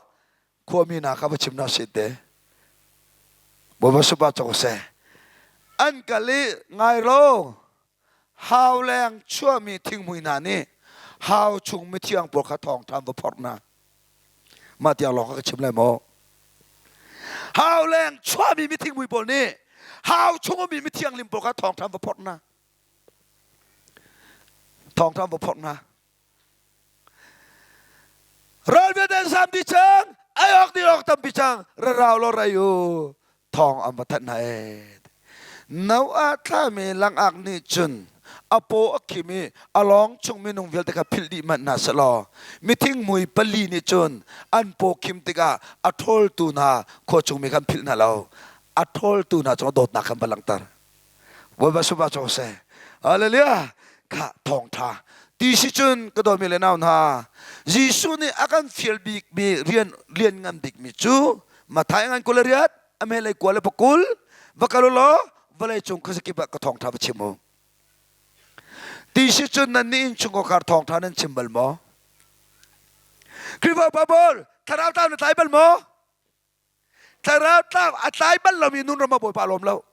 khuami hna kha va chim hna sih te. Bawipa supa cawk seh. An kal i ngai lo Hau leng chuahmi thinghmui hna nih hau chung mithiang pawl kha thawngṭha an va phorh hna. Mah tiang lawng kha ka chim lai maw? Hau leng chuahmi mithinghmui pawl nih hau chung ummi mithianghlim pawl kha thawngṭha an va phorh hna. Thawngṭha an va phorh hna. Ral vialte an sam dih cang, ai awk dih awk tampi cang, ra rau law rai u, thawng an va thanh hna ee. Noah thlami langak nih cun a paw a khim i a lawng chung minung vialte kha philh dih manh hna sehlaw mithing mui pali nih cun an paw khim tikah a ṭhawltu hna khua chungmi kha an philh hna lo. A ṭhawltu hna cungah dawtnak kha an va langhter. Bawipa sungah cawk seh. Hallelujah. Kha thawngṭha. Ti si cun ka dawtmi le nau hna, Jesuh nih a kan fial bikmi rian lian ngan bikmi cu Matthai ngan 28 a hmelei 29 va kal u law vawlei cung khuazakip ah ka thawngṭha va chim u. Ti si cun nannih innchungkhar thawngṭha nan chim bal maw? Khrihfa upa pawl thlarau tlau na tlai bal maw? Thlarau tlau a tlai bal lomi nun ram ah Bawipa a lawm lo.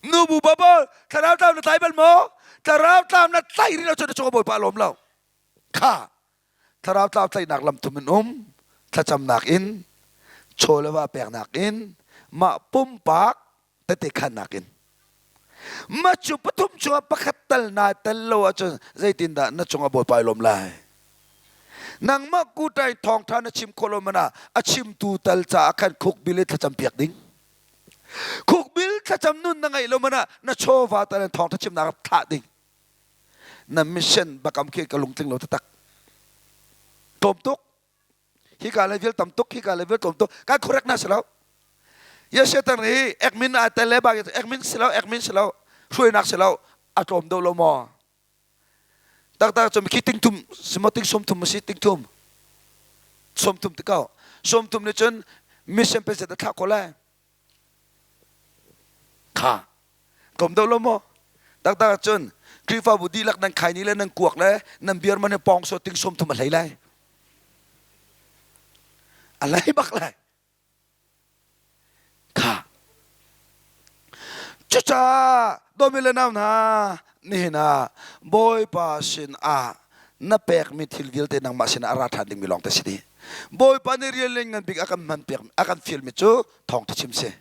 Nubu pawl thlarau tlau na tlai bal maw? Thlarau tlau na tlaih rih lo cun na cungah Bawipa a lawm lo. Kha thlarau tlau tlaihnak lam thum in um thlacamnak in chaw le va peknak in mah pumpak tete khannak in mah cu pathum chungah pakhat tal naa tel lo ahcun zeitindah na cungah Bawipa i lawm lai? Nangmah kutai thawngṭha na chim khawh lo man ah a chimtu tal caah khan khukbil i thlacam piak ding. Khukbil thlacam nun na ngeih lo man ah na chawva tal in thawngṭha chimnak thlah ding. Na mission bakam khi ka lungtling lo taktak. Tlawm tuk. Hika le vial tam tuk, hika le vial tlawm tuk. Kan correct na si lo. Yes, Satan hi admin ai tel le bak admin si lo, admin si lo, hruainak si lo, a tlawm deuh lo maw? Taktak cun khi ting thum simo ting sawm thum si ting thum sawm thum ti ko sawm thum nih cun mission president a thlah ko lai kha tlawm deuh lo maw taktak cun Khrihfabu dihlak nan khai ni le nan kuak le nan beer man he pawng so ting sawm thum a hlei lai a hlei bak lai Kha. Cucaah dawmi le nau hna, nihin ah Bawipa sin ah na pekmi thil vialte nangmah sinah a ra ṭhan dingmi lawng te si dih. Bawipa nih rian lianngan bik a kan hman piak a kan fialmi cu thawngṭha chim si.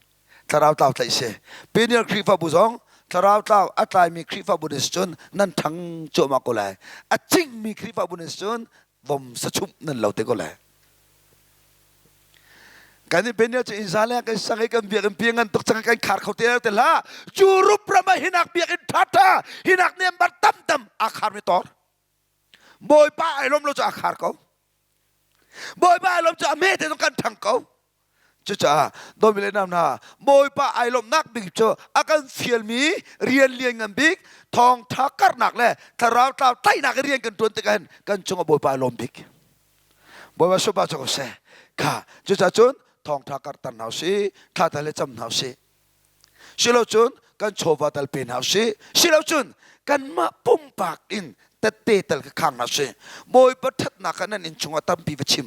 Thlarau tlau tlaih si. Peniel Khrihfabu zong thlarau tlau a tlaimi Khrihfabu nih cun nan ṭhang cuahmah ko lai. A cingmi Khrihfabu nih cun vom sachumh nan lo te ko lai. Kan i Peniel cu inn za le kan sang i kan biakinn pi ngan tuk cang kan khar kho te te hlah. Europe ram ah hinak biakinn ṭha ṭha hinak niam bar tam tam aa khar mi tor. Bawipa ai lawm lo cu aa khar ko. Bawipa ai lawm cu a me te zong kan ṭhang ko. Cucaah dawmi le nau hna Bawipa ai lawmhnak bik cu a kan fialmi rian lian ngan bik thawngṭha karhnak le thlarau tlau tlaihnak i rian kan ṭuan tikah hin kan cungah Bawipa ai lawm bik. Bawipa supa cu ko seh. Kha cucaah cun thawngṭha karhter hna usih, thla tal le cam hna usih. Silocun kan chawva tal pe hna usih. Silocun kanmah pumpak in tette tal ka khang hna usih. Bawipa ṭhatnak kha nan inn chungah tampi va chim.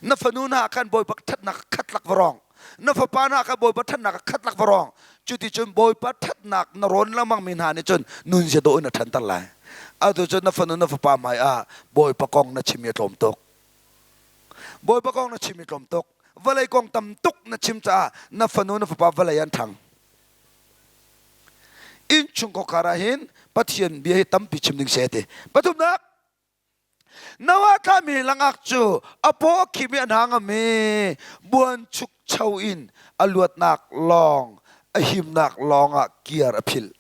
Na fanu hna khan Bawipa ṭhatnak khat lak va rawng. Na fapa hna kha Bawipa ṭhatnak khat lak va rawng. Cuticun Bawipa ṭhatnak na rawn lengmang mi hna nih cun nunzia dawh in a ṭhanter lai. Atu cun na fanu na fapa hmai ah Bawipa kong na chim i a tlawm tuk. Bawipa kong na chim i tlawm tuk. Vawlei kong tam tuk na chim caah na fanu na fapa vawlei an ṭhang. Innchungkhar ah hin Pathian bia hi tampi chim ding si ti. Pathumnak. Noah thlahmi langak cu a paw a khim i a hna ngam i buanchukcho in a luatnak lawng a himnak lawng ah kiar a philh.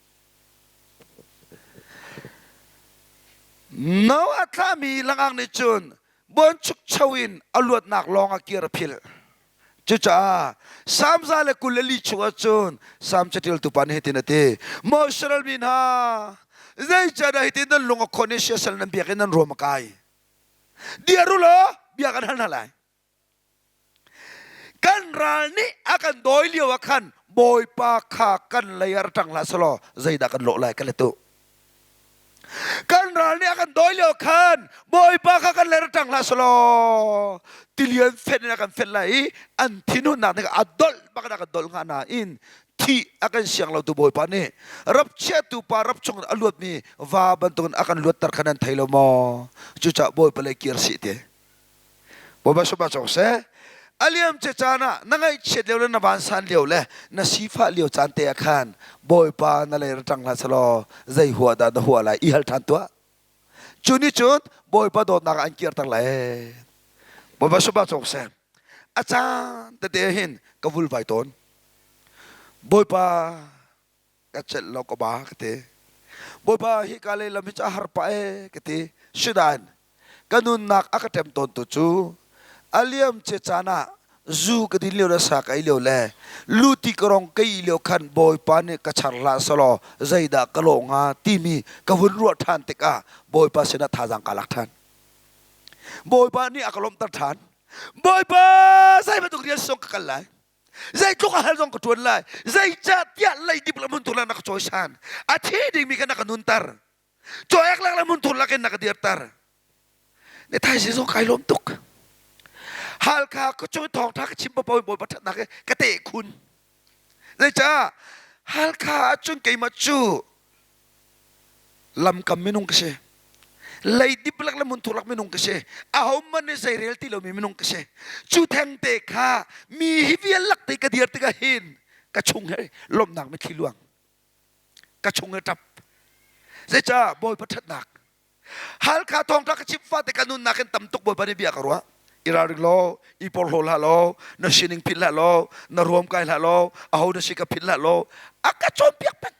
Noah thlahmi langak nih cun buanchukcho in a luatnak lawng ah kir a philh. Cucaah Salm 124 chungah cun Salm caṭialtu pa nih hitin a ti, Maw Israel mi hna, zeicahdah hitin nan lung a khon i siasal nan biak i nan ruam a kai? Dir u law bia kan hal hna lai. Kan ral nih a kan dawi lio ah khan Bawipa kha kan lei ah ra ṭang hlah selaw zeidah kan lawh lai ka let u. Kan ral nih a kan dawi lio khan Bawipa kha kan le ra ṭang hlah selaw tilian fenh in a kan fenh lai i an thinhunnak nih a dolh bak in a kan dolh hnga nain thih a kan siang lotu Bawipa nih rap chiatu pa rap chung a luatmi va bantukin a kan luatter kha nan thei lo maw? Cucaah Bawipa lei kir sih ti. Bawipa sungah cawk seh. A liam ce caan ah na ngaihchiat lio le na vansan lio le na sifah lio caan te ah khan Bawipa na lei ra ṭang hlah selaw zei hua dah na hua lai i hal ṭhan tuah. Cu nih cun Bawipa dawtnak ah an kirter lai. Bawipa sungah cawk seh. A caan tete hin ka vulvai tawn. Bawipa ka celh lo ka ba ka ti. Bawipa hika lei lam hi cu a har pah ee ka ti. Sidain ka nunnak a ka ṭem tawntu cu a liam cia caan ah zu ka din lio le sa ka ei lio le luti ka rong ka ih lio khan Bawipa nih ka char hlah selaw zeidah ka lawh hnga timi ka vun ruah ṭhan tikah Bawipa sinah thazaang kaa lak ṭhan. Bawipa nih a ka lawmhter ṭhan. Bawipa zei bantuk rian song ka kal lai. Zeitluk a hal zong ka ṭuan lai. Zeicahtiah leidip le hmunthur le na ka cawisan. A thi dingmi kha na ka nunter. Cawek lak le hmunthur lakin na ka dirter. Ne thaizing zong kai lawm tuk. Halkha ka cung thawngṭha ka chim paoh in Bawipa ṭhatnak hi ka teh khun. Zeicah Halkha ahcun keimah cu lamkam minung ka si. Leidip lak le hmunthur lak minung ka si. Ahohmanh nih zeirel ti lomi minung ka si. Cu thengte kha mi hi vial lak te ka dir tikah hin ka chung he lawmhnak mitthli luang. Ka chung he ṭap. Zeicah Bawipa ṭhatnak Halkha thawngṭha ka chim fate ka nunnak in tam tuk Bawipa nih bia ka ruah. I ralring law, i porhlaw hlah law, na sining philh hlah law, na ruam kai hlah law, aho na si ka philh hlah law, a ka cawnpiak peng.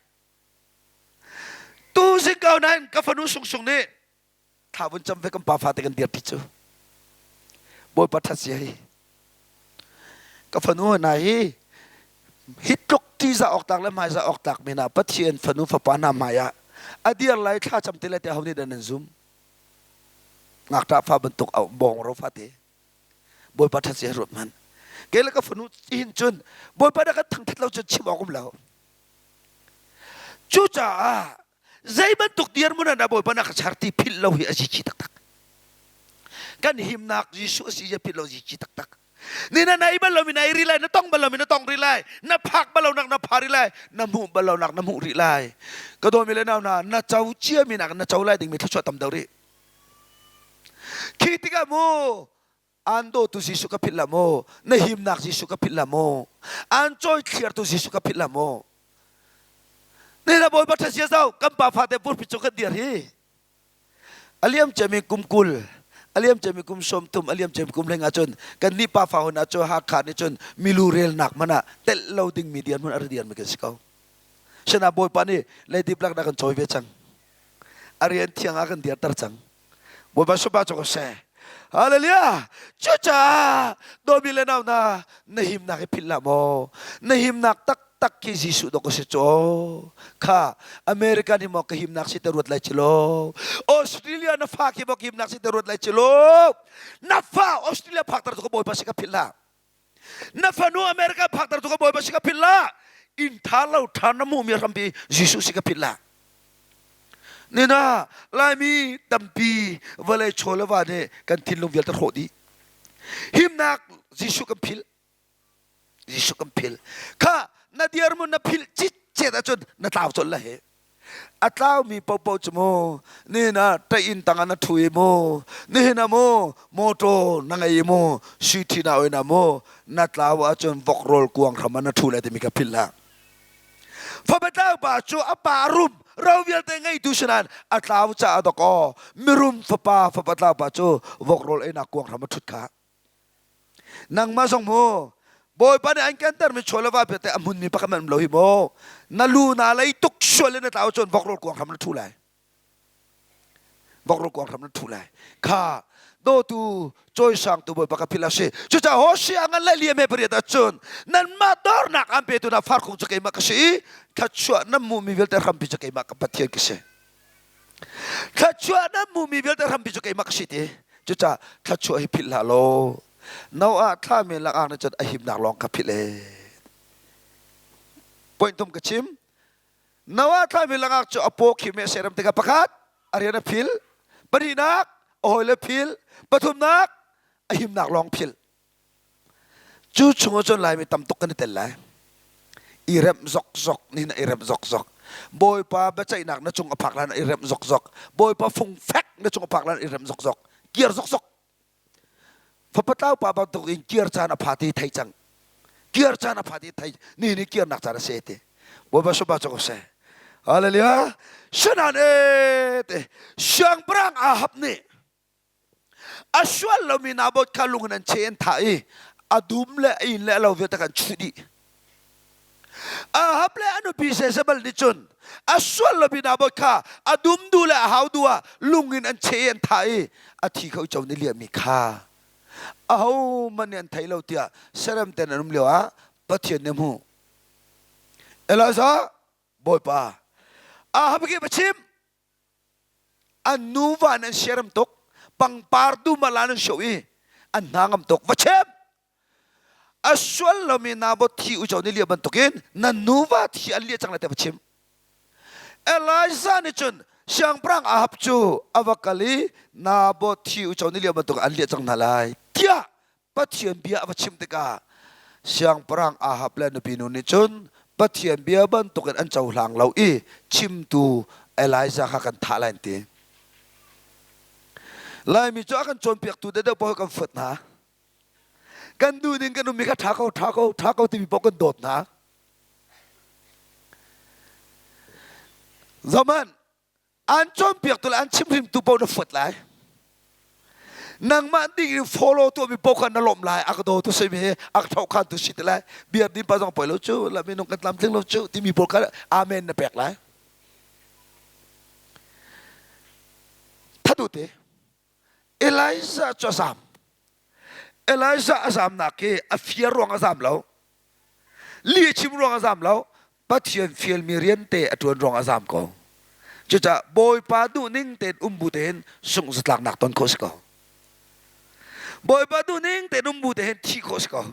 Tu zing kau nain ka fanu sungsung nih thla vun cam ve kan pa fate kan dirpi cu. Bawipa ṭhat sia hi. Ka fanu hna hi hi tluk ṭihzah awk tlak le hmaizah awk tlak men ah Pathian fanu fapa hna hmai ah a dir lai thla cam te le te ho nih dah nan zum? Ngakṭah fa bantuk a bawng ro fate. Bawipa ṭhat sia ruat hmanh. Kei le ka fanu hin cun Bawipa dah kan thangṭhat lo cun chim awk um lo. Cucaah zei bantuk dirhmun ah dah Bawipa na ka char ti philh lo hi a zici taktak. Kan himnak Jesuh a si zia philh lo zici taktak. Ni na nei bal lomi na ei rih lai, na tong bal lomi na tong rih lai, na phak bal lonak na pha rih lai, na hmuh bal lonak na hmuh rih lai. Ka dawmi le nau hna, na co ciami nak na co lai dingmi thluachuah tam deuh rih. Khi tikah mu Aan dawtu Jesuh ka philh hlah maw? Na himnak Jesuh ka philh hlah maw? Aan cawithliartu Jesuh ka philh hlah maw? Ni na Bawipa ṭhasia zau kan pa fate pulpit cu kan dir hi. A liam ciami kum 20, a liam ciami kum 30, a liam ciami kum hleng ahcun kan nih pa fa hun ahcun Hakha nih cun milu relnak hmanh ah telh lo dingmi dirhmun a ra dirmi kan si ko. Sina Bawipa nih leidip lak na kan cawi ve cang. A rian thiang ah kan dirter cang. Bawipa supa cu ko seh. Hallelujah! Cucaah dawmi le nau hna, na himnak hi philh hlah maw? Na himnak taktak khi Jesuh dawk a si cu. Kha American hi maw ka himnak si te ruat lai ci lo. Australia na fa khi maw ka himnak si te ruat lai ci lo. Na fa Australia phakter tu ka Bawipa si ka philh hlah. Na fanu America phakter tu ka Bawipa si ka philh la. Inn tha lo tha na hmuhmi hrampi Jesuh si ka philh la. Nina Laimi tampi vawlei chaw le va nih kan thinlung vialte hrawh dih. Himnak Jesuh kan philh. Jesuh kan philh. Kha na dirhmun na philh citcet ahcun na tlau colh la he. A tlaumi paohpaoh cu mu nihin ah ṭah-inn tangah na ṭhu i mu nihin ah mu mawṭaw na ngei i mu suiṭhi na oin ah mu na tlau ahcun vok rawl kuang hram ah na ṭhu lai timi kha philh hlah. Fapa tlau pa cu a pa a rum. Ro vialte ngeitu si nain a tlau caah dawkaw mirum fapa fapa tlau pa cu vok rawl einak kuang hram a ṭhut kha. Nangmah zong mu Bawipa nih an kentermi chaw le va vialte a hmunmi pakhat hmanh um lo hi mu. Na lu naa lei tuk sual in na tlau cun vok rawl kuang hram na ṭhu lai. Vok rawl kuang hram na ṭhu lai. Kha dawtu cawisangtu Bawipa ka philh a si. Cucaah Hosea ngan le liam he pariat ahcun nanmah dornak aan petu hna farkhung cu keimah ka si i thluachuah nan hmuhmi vialte hrampi cu keimah ka Pathian ka si. Thluachuah nan hmuhmi vialte hrampi cu keimah ka si ti. Cucaah thluachuah hi philh hlah law Noah thlami langak nih cun a himnak lawng kha philh ee. Point thum ka chim. Noah thlami langak cu a paw khim i a serem tikah pakhat a rian a phil, pahnihnak a hawile phil, pathumnak a himnak lawng phil. Cu chungah cun Laimi tam tuk kan i tel lai. I remh zokzok nihin ah i remh zokzok. Bawipa biaceihnak na cung a phak hlan ah i remh zokzok. Bawipa fungfek na cung a phak hlan ah i remh zokzok. Kir zokzok. Fapa tlau pa bantuk in kir caan a pha ti thei cang. Kir caan a pha ti thei. Ni ni kirnak caan a si ti. Bawipa supa cu ko seh. Hallelujah. Sanan e te siangpahrang Ahab nih A sual lomi Naboth kha lung in an cheh an thah i a dum le a inn le a lo vialte kha an chuh dih. Ahab le a nupi Jezebel nih cun a sual lomi Naboth kha a dum duh le a hau duh ah lung in an cheh i an thah i a thi kho co ni liahmi kha ahohmanh nih an thei lo tiah serem ten an um lio ah Pathian nih a hmuh. Elijah Bawipa Ahab ki va chim An nuva in an siarem tuk. Pangpar dum ah lan an shoh i an hna ngam tuk. Va chem! A sual lomi Naboth thi uico nih liah bantukin nan nuva thi an liah cang lai tiah va chim. Elijah nih cun siangpahrang Ahab cu a va kal i Naboth thi uico nih liah bantuk an liah cang hna lai tiah Pathian bia a va chim tikah Siangpahrang Ahab le nupi nu nih cun Pathian bia bantukin an cohlang lo i chimtu Elijah kha kan thah lai an ti. Laimi cu a kan cawnpiaktu deuhdeuh paoh kan fuat hna. Kan duh ning kan ummi kha ṭha ko, ṭha ko, ṭha ko timi paoh kan dawt hna. Zohhmanh, An cawnpiaktu le an chimhrimtu paoh na fuat lai. Nangmah ding in follow tuahmi paoh kha na lawmh lai. A ka dawtu simi hi a ka ṭhohkhantu si ti lai. Biar din pa zong poi lo cu, la minung kan tlamtling lo cu timi pawl kha amen na pek lai. Thatu te. Elijah cu a zam. Elijah a zamnak hi a fear ruang a zam lo. Lih chim ruang a zam lo. Pathian fialmi rian te a ṭuan ruang a zam ko. Cucaah Bawipa duhning tein um bu tein sungh zatlaknak ton khawh si ko. Bawipa duhning tein um bu tein thih khawh si ko.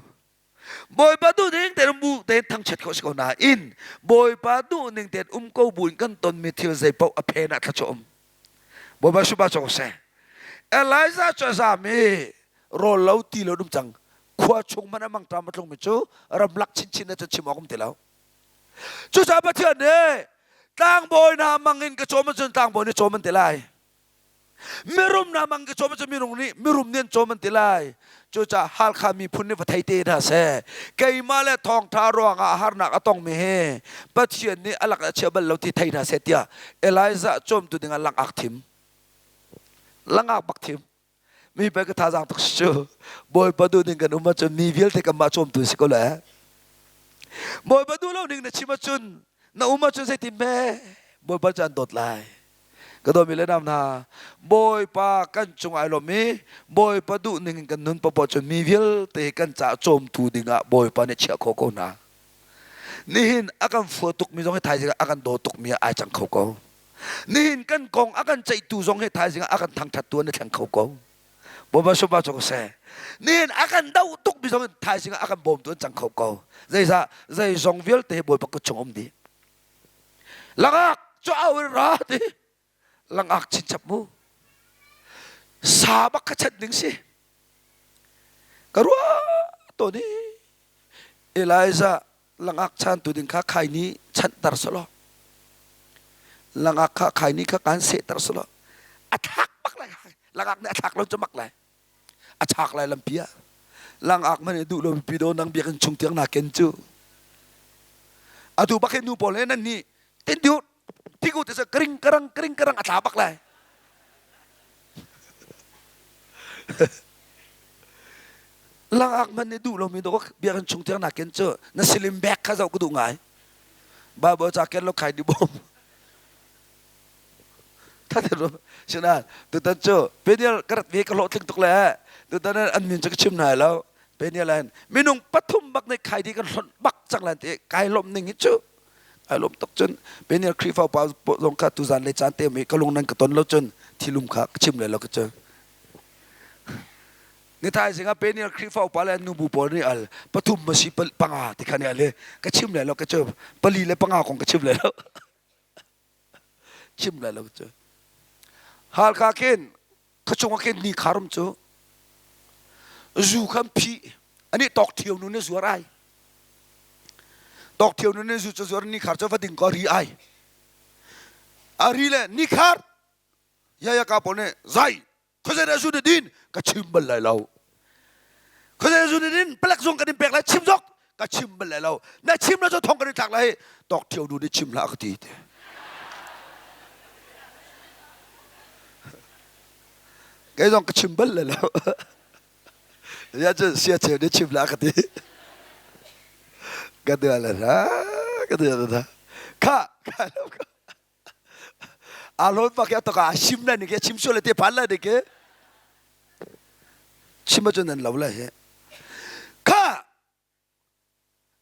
Bawipa duhning tein um bu tein thangchiat khawh si ko nain Bawipa duhning tein um ko bu in kan tonmi thil zeipaoh a phen ah thluachuah um. Bawipa supa cawk seh. Elijah cu a zam i rawl lo ti lo um cang. Khua chung man a mangṭam a tlungmi cu ramlak chinchin na chim awk um ti lo. Cucaah Pathian nih tlangbawi hna mang in ka cawm ahcun tlangbawi nih cawm an ti lai. Mirum hna mang ka cawm ahcun minung nih mirum nih an cawm an ti lai. Cucaah Halkha miphun nih va thei te hna seh. Keimah le thawngṭha ruangah harnak a tongmi hi Pathian nih a lak a chia bal lo ti thei hna seh tiah Elijah cawmtu dingah langak thim. Langak bak thim. Mi pei ka thazaang tuk si cu. Bawipa duh ning kan um ahcun mi vialte kanmah cawmtu si ko le. Bawipa duh lo ning na chim ahcun na um ahcun zeitin hme Bawipa cu an dawt lai. Ka dawmi le nau hna, Bawipa kan cung ai lawm i Bawipa duh ning in kan nun paohpaoh cun mi vialte kan caah cawmtu dingah Bawipa nih chiah khawh ko hna. Nihin a kan fua tukmi zong hi thaizing ah a kan daw tukmi ah ai cang kho ko. Nihin kan kong a kan ceihtu zong hi thaizing ah a kan thangṭhattu an i thleng kho ko. Bawipa sungpa cu ko seh. Nihin a kan doh tukmi zong in thaizing ah a kan bawmtu an cang kho ko. Zeizah zeizong vialte hi Bawipa kut chung um dih. Langak cu au in ra ti. Langak chinchap mu. Sa bak kha chat ding si. Ka ruah to ni. Elijah langak chan tu ding kha khai ni chanhter selaw. Langak kha khai ni kha kan sehter selaw. A thlak bak lai. Langak nih a thlak lo cu mak lai. A chak lai lampi ah. Langak man i duh lo mipi do nang biakinn chung tiang na ken cu. Atu bak hi nu pawl he nan nih tin diu. Tiku te kring karang kring karang a tla bak lai. Langak man nih duh lomi dawk biakinn chung tiang nakin cu na silim bek kha zoh ka duh ngai. Bible ca ken lo khai di bawm. Thate Sinain tutan cu Peniel ka rat ve ka hlawhtling tuk le tutan an min cu ka chim hna lo. Peniel an minung pathum bak nih khai di kan hlonh bak cang lan ti kai lawm ning hi cu ai lawm tuk cun Peniel Khrihfa pa zong kha tuzan le caan te mi ka lung nan ka ton lo cun thilum kha ka chim le lo ka cu. Nithaizing ah Peniel Khrihfa upa le nubu pawl nih al pathum ma si panga ti kha nih al ka chim le lo ka cu pali le panga kong ka chim le lo chim le lo cu Halkha khin khuachung ah khin ni kharum cu zu khan phi ani tawk thio nu ne zuar ai tawk thio nu ne zu cu zuar ni khar cu va ding ko ri ai a ri le ni khar ya ya ka pawl nih zai Khuazei dah zu na din? Ka chim bal lai lo. Khuazei zu na din? Palek zung kan in pek lai chim zok. Ka chim bal lai lo. Na chim lo cu thong kan in thlak lai. Tawk ṭhio nu nih chim hlah ka ti. Kei zong ka chim bal lai lo. Ya cu sia cheu nih chim hlah ka ti. Ka dua le hna, ka dua le hna. Kha, kha, kha. Aa hlawn bak i a tok ah chim lai ning ke chim sual le te phan lai ning ke chim ahcun nan lo lai hi. Kha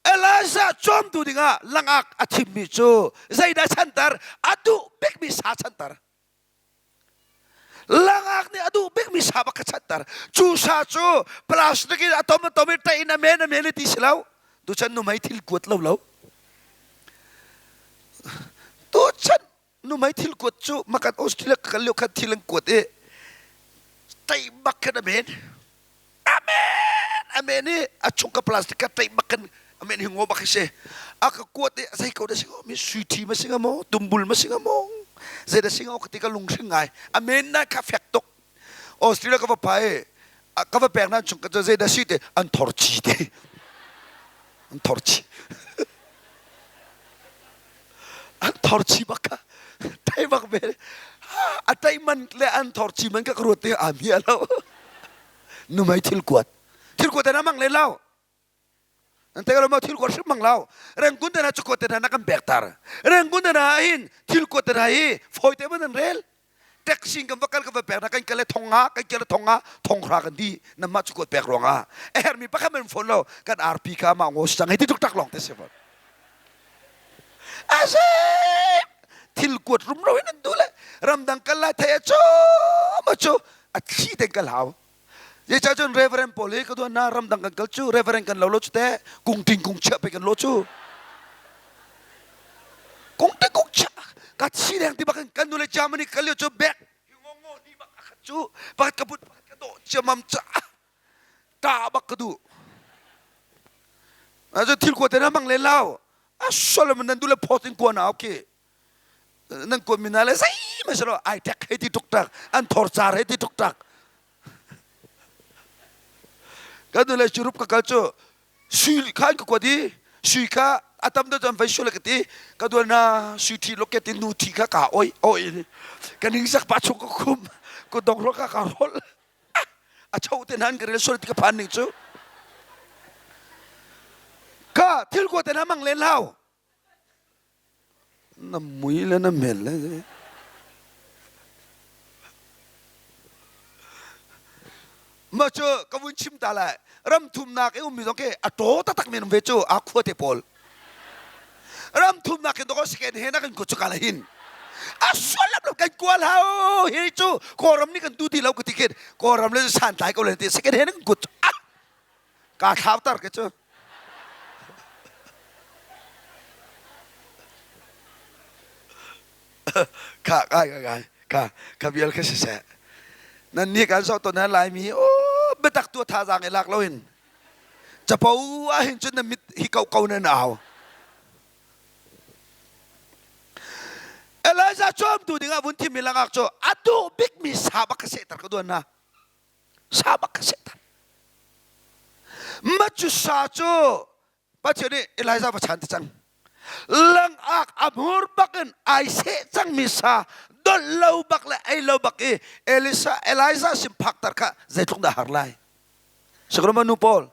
Elijah cawmtu dingah langak a thimmi cu zeidah chanter a duh bikmi sa chanter Langak nih a duh bikmi sa bak kha chanter. Cu sa cu plastic in a tom a tom i ṭaih in a men a men i ti si lo. Tuchan numei thil kuat lo lo. Tuchan numei thil kuat cu makan Australia ka kal lio khan thil an kuat i ṭaih bak khan a men. Amen! Amen i a chung ka plastic ka ṭaih bak khan amen hi ngaw bak hi si. A ka kuat i zei ko dah si mi sui ṭhi ma si nga maw tumbul ma si nga maw zei dah si nga ka ti ka lunghring ngai. Amen na kha fek tuk. Australia ka va pai ka va pek nan chung ka zei dah si te an thor chi te. An thor chi. An thor chi bak ka. Tai bak ve. A tai man le an thor chi man ka ka ruat te a mi a lo. Numei thil kuat. Thil kuat na mang le lo. An te lo ma thil kuat hrim mang lo. Rengkun te na chu kuat te na kan bek tar. Rengkun te na hin thil kuat te na hi foi te man an rel. Taxi kan va kal kan va pek na kan kal le thong nga kan kal le thong nga thong hra kan di nan mah chu kuat pek ruang ah a hermi pakhat man phone lo kan RP kha mah ngo sang hei ti tuk tak long te se bon. Ase thil kuat rum ro in an du le ramdang kal lai thei a chu ma chu a thli ten kal hau Zeicah cun Reverend pawl hi ka duan na ramdang kan kal cu Reverend kan lo lo cu te kung ting kung chia pe kan lo cu kung ting kung chia ka thi deng ti bak kan nu le Germany kal lio cu bek ngo ni bak akhat cu pakhat ka put pakhat ka dawh ciamam ca ta bak ka duh cu thil kua te na mang len lo a solomon nan du le phot in kua na okay nan kuat mi hna le zeihmanh si lo ai tek hei ti tuk tak an thor car hei ti tuk tak kan nu le Europe ka kal cu sui kha an ka kuat i sui kha a tam deuh cu an vei sual ka ti ka duan na sui thi loket in nu thi kha ka oi oi ka ning sak pa chung ka khum ko dong ro ka ka rol a cho te nan ka rel sual ti ka phan ning cu ka thil ko te na mang len lau Na mui le na mel le Mah cu ka vun chim ta lai ram thumnak i ummi zong khi a taw taktak men um ve cu a khua te pawl ram thumnak in dawk second hand ah kan kuat cu ka la hin a sual lam lo kan kual hau hi cu kawlram nih kan tu ti lo ka ti khin kawlram le santlai ko le ti second hand kan kuat ah kaa thlauter ke cu Kha kai kai kha kha vial kha siseh nan nih kan zoh tawn laimi o biatak tu thazaang i lak loin capo ah hin cun na mit hi ko ko nan au Elijah cawmtu dingah vun thimmi langak cu a duh bikmi sa bak kha sehter ka duan na sa bak kha sehter ma cu sa cu Pathian nih Elijah va chan ti cang. Langak a hmur bak in ai seh cangmi sa dolh lo bak le ei lo bak i Elisa Elijah sin phakter kha zeitluk dah har lai. Sakrama nu pawl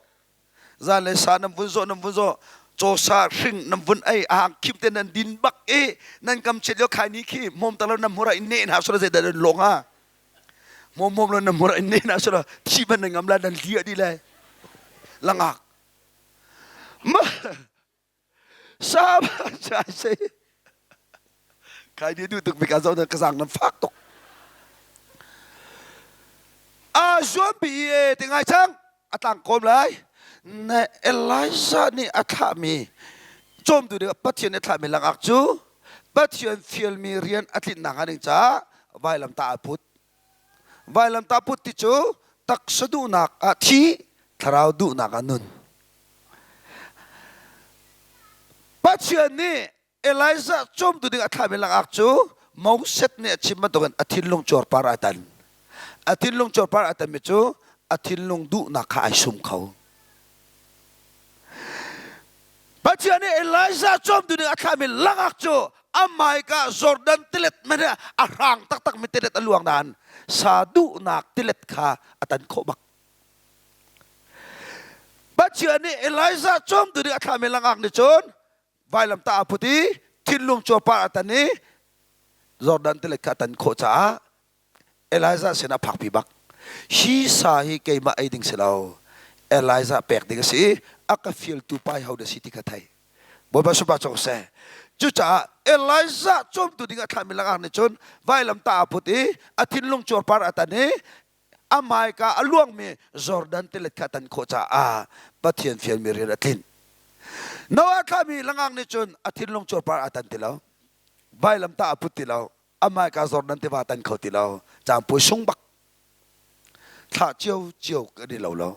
zan le sa nan vun zawh nan vun zawh cawsa hring nan vun ei a hang khim te nan din bak i nan kam chet lio khai ni khi hmawm tak lo nan hmur ah in neh hna sura zeidah nan lawng ha hmawm hmawm lo nan hmur ah in neh hna sura thi ban nan ngam la nan liah dih lai langak ma Sama chai se. Kai di du tuk bika zo ka zang nam fak tuk. A zuam bi e ti ngai chang a tlang kom lai. Na Elijah nih a thlahmi cawmtu ding Pathian nih a thlahmi langak cu Pathian fialmi rian a tlinnak hnga ding caah vailamtah a put. Vailamtah put ti cu taksa duhnak ah thi, thlarau duhnak ah nun. Pathian nih Elijah cawmtu ding a thlahmi langak cu Moses nih a chim bantukin a thinlung cuarpar ai tan. A thinlung cuarpar ai tanmi cu a thinlung duhnak kha ai sum kho. Pathian nih Elijah cawmtu ding a thlahmi langak cu a hmaika Jordan tilet hmanh a hrang taktakmi tilet a luang nain sa duhnak tilet kha a tan khawh bak. Pathian nih Elijah cawmtu ding a thlahmi langak nih cun vailamtah a put i thinlung cuarpar a tan i Jordan tilet kha a tan khawh caah Elijah sinah phakpi bak. Hi sa hi keimah ei ding si lo. Elijah pek ding a si i a ka fialtu pa hi hodah si ti kha thei. Bawipa sunpa cawk seh. Cucaah Elijah cawmtu ding a thlahmi langak nih cun vailamtah aa put i a thinlung cuarpar a tan i a hmaika a luangmi Jordan tilet kha a tan khawh caah Pathian fialmi rian a tlinh. Noah thlahmi langak nih cun a thinlung cuarpar aa tan ti lo. Vailamtah aa put ti lo. Amah ka Jordan tiva tan kho ti lo. Cangpui sung bak. Thlah cio cio kan i lo lo.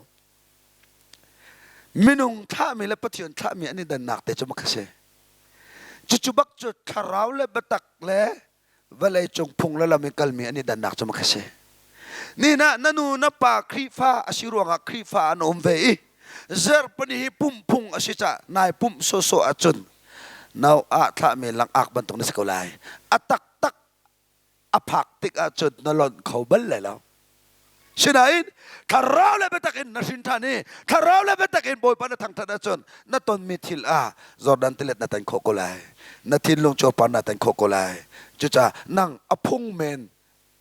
Minung thlahmi le Pathian thlahmi an i dannak te cu mak a si. Cucu bak cu thlarau le biatak le vawlei cung phung le lam in kalmi an i dannak cu mak a si. Nihin ah na nu na pa Khrihfa a si ruangah Khrihfa an um ve i zarhpini hi pumh phung a si cah nai pumh sawsawh ahcun no ah thlahmi langak bantuk na si ko lai. A taktak a phak tik ahcun na lonh kho bal lai lo. Sinain thlarau le biatak in na hrin ṭhan i thlarau le biatak in Bawipa na thangṭhat ahcun na tonmi thil ah Jordan tilet na tan khawh ko lai. Na thinlung cuarpar na tan khawh ko lai. Cucaah nang a phung men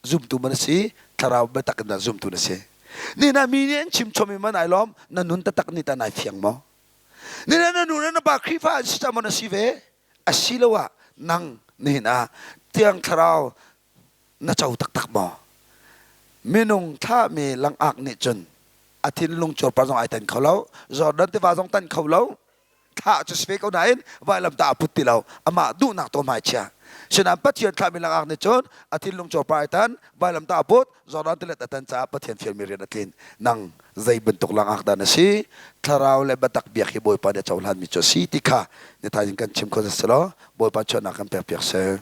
zumtu man si thlarau biatak in dah zumtu na si. Ni na mi nih an chim chom i man ai lawm na nun taktak ni ta nai fiang maw? Ni na na nu le na pa Khrihfa an si cang maw na si ve? Asiloah nang nihin ah Thiang Thlarau na co taktak maw? Minung thlahmi langak nih cun a thinlung cuarpar zong ai tan kho lo, Jordan tiva zong tan kho lo, thlah cu si ve ko nain vailamtah a put ti lo, amah duhnak tu hmai chia. Sinain Pathian thlahmi langak nih cun a thinlung cuarpar ai tan, vailamtah a put, Jordan tilet a tan caah Pathian fialmi rian a tlin. Nang zei bantuk langak dah na si? Thlarau le biatak biak hi Bawipa nih a cohlanmi cu a si ti kha ni thaizing kan chim kho selaw Bawipa chuahnak kan pek piak seh.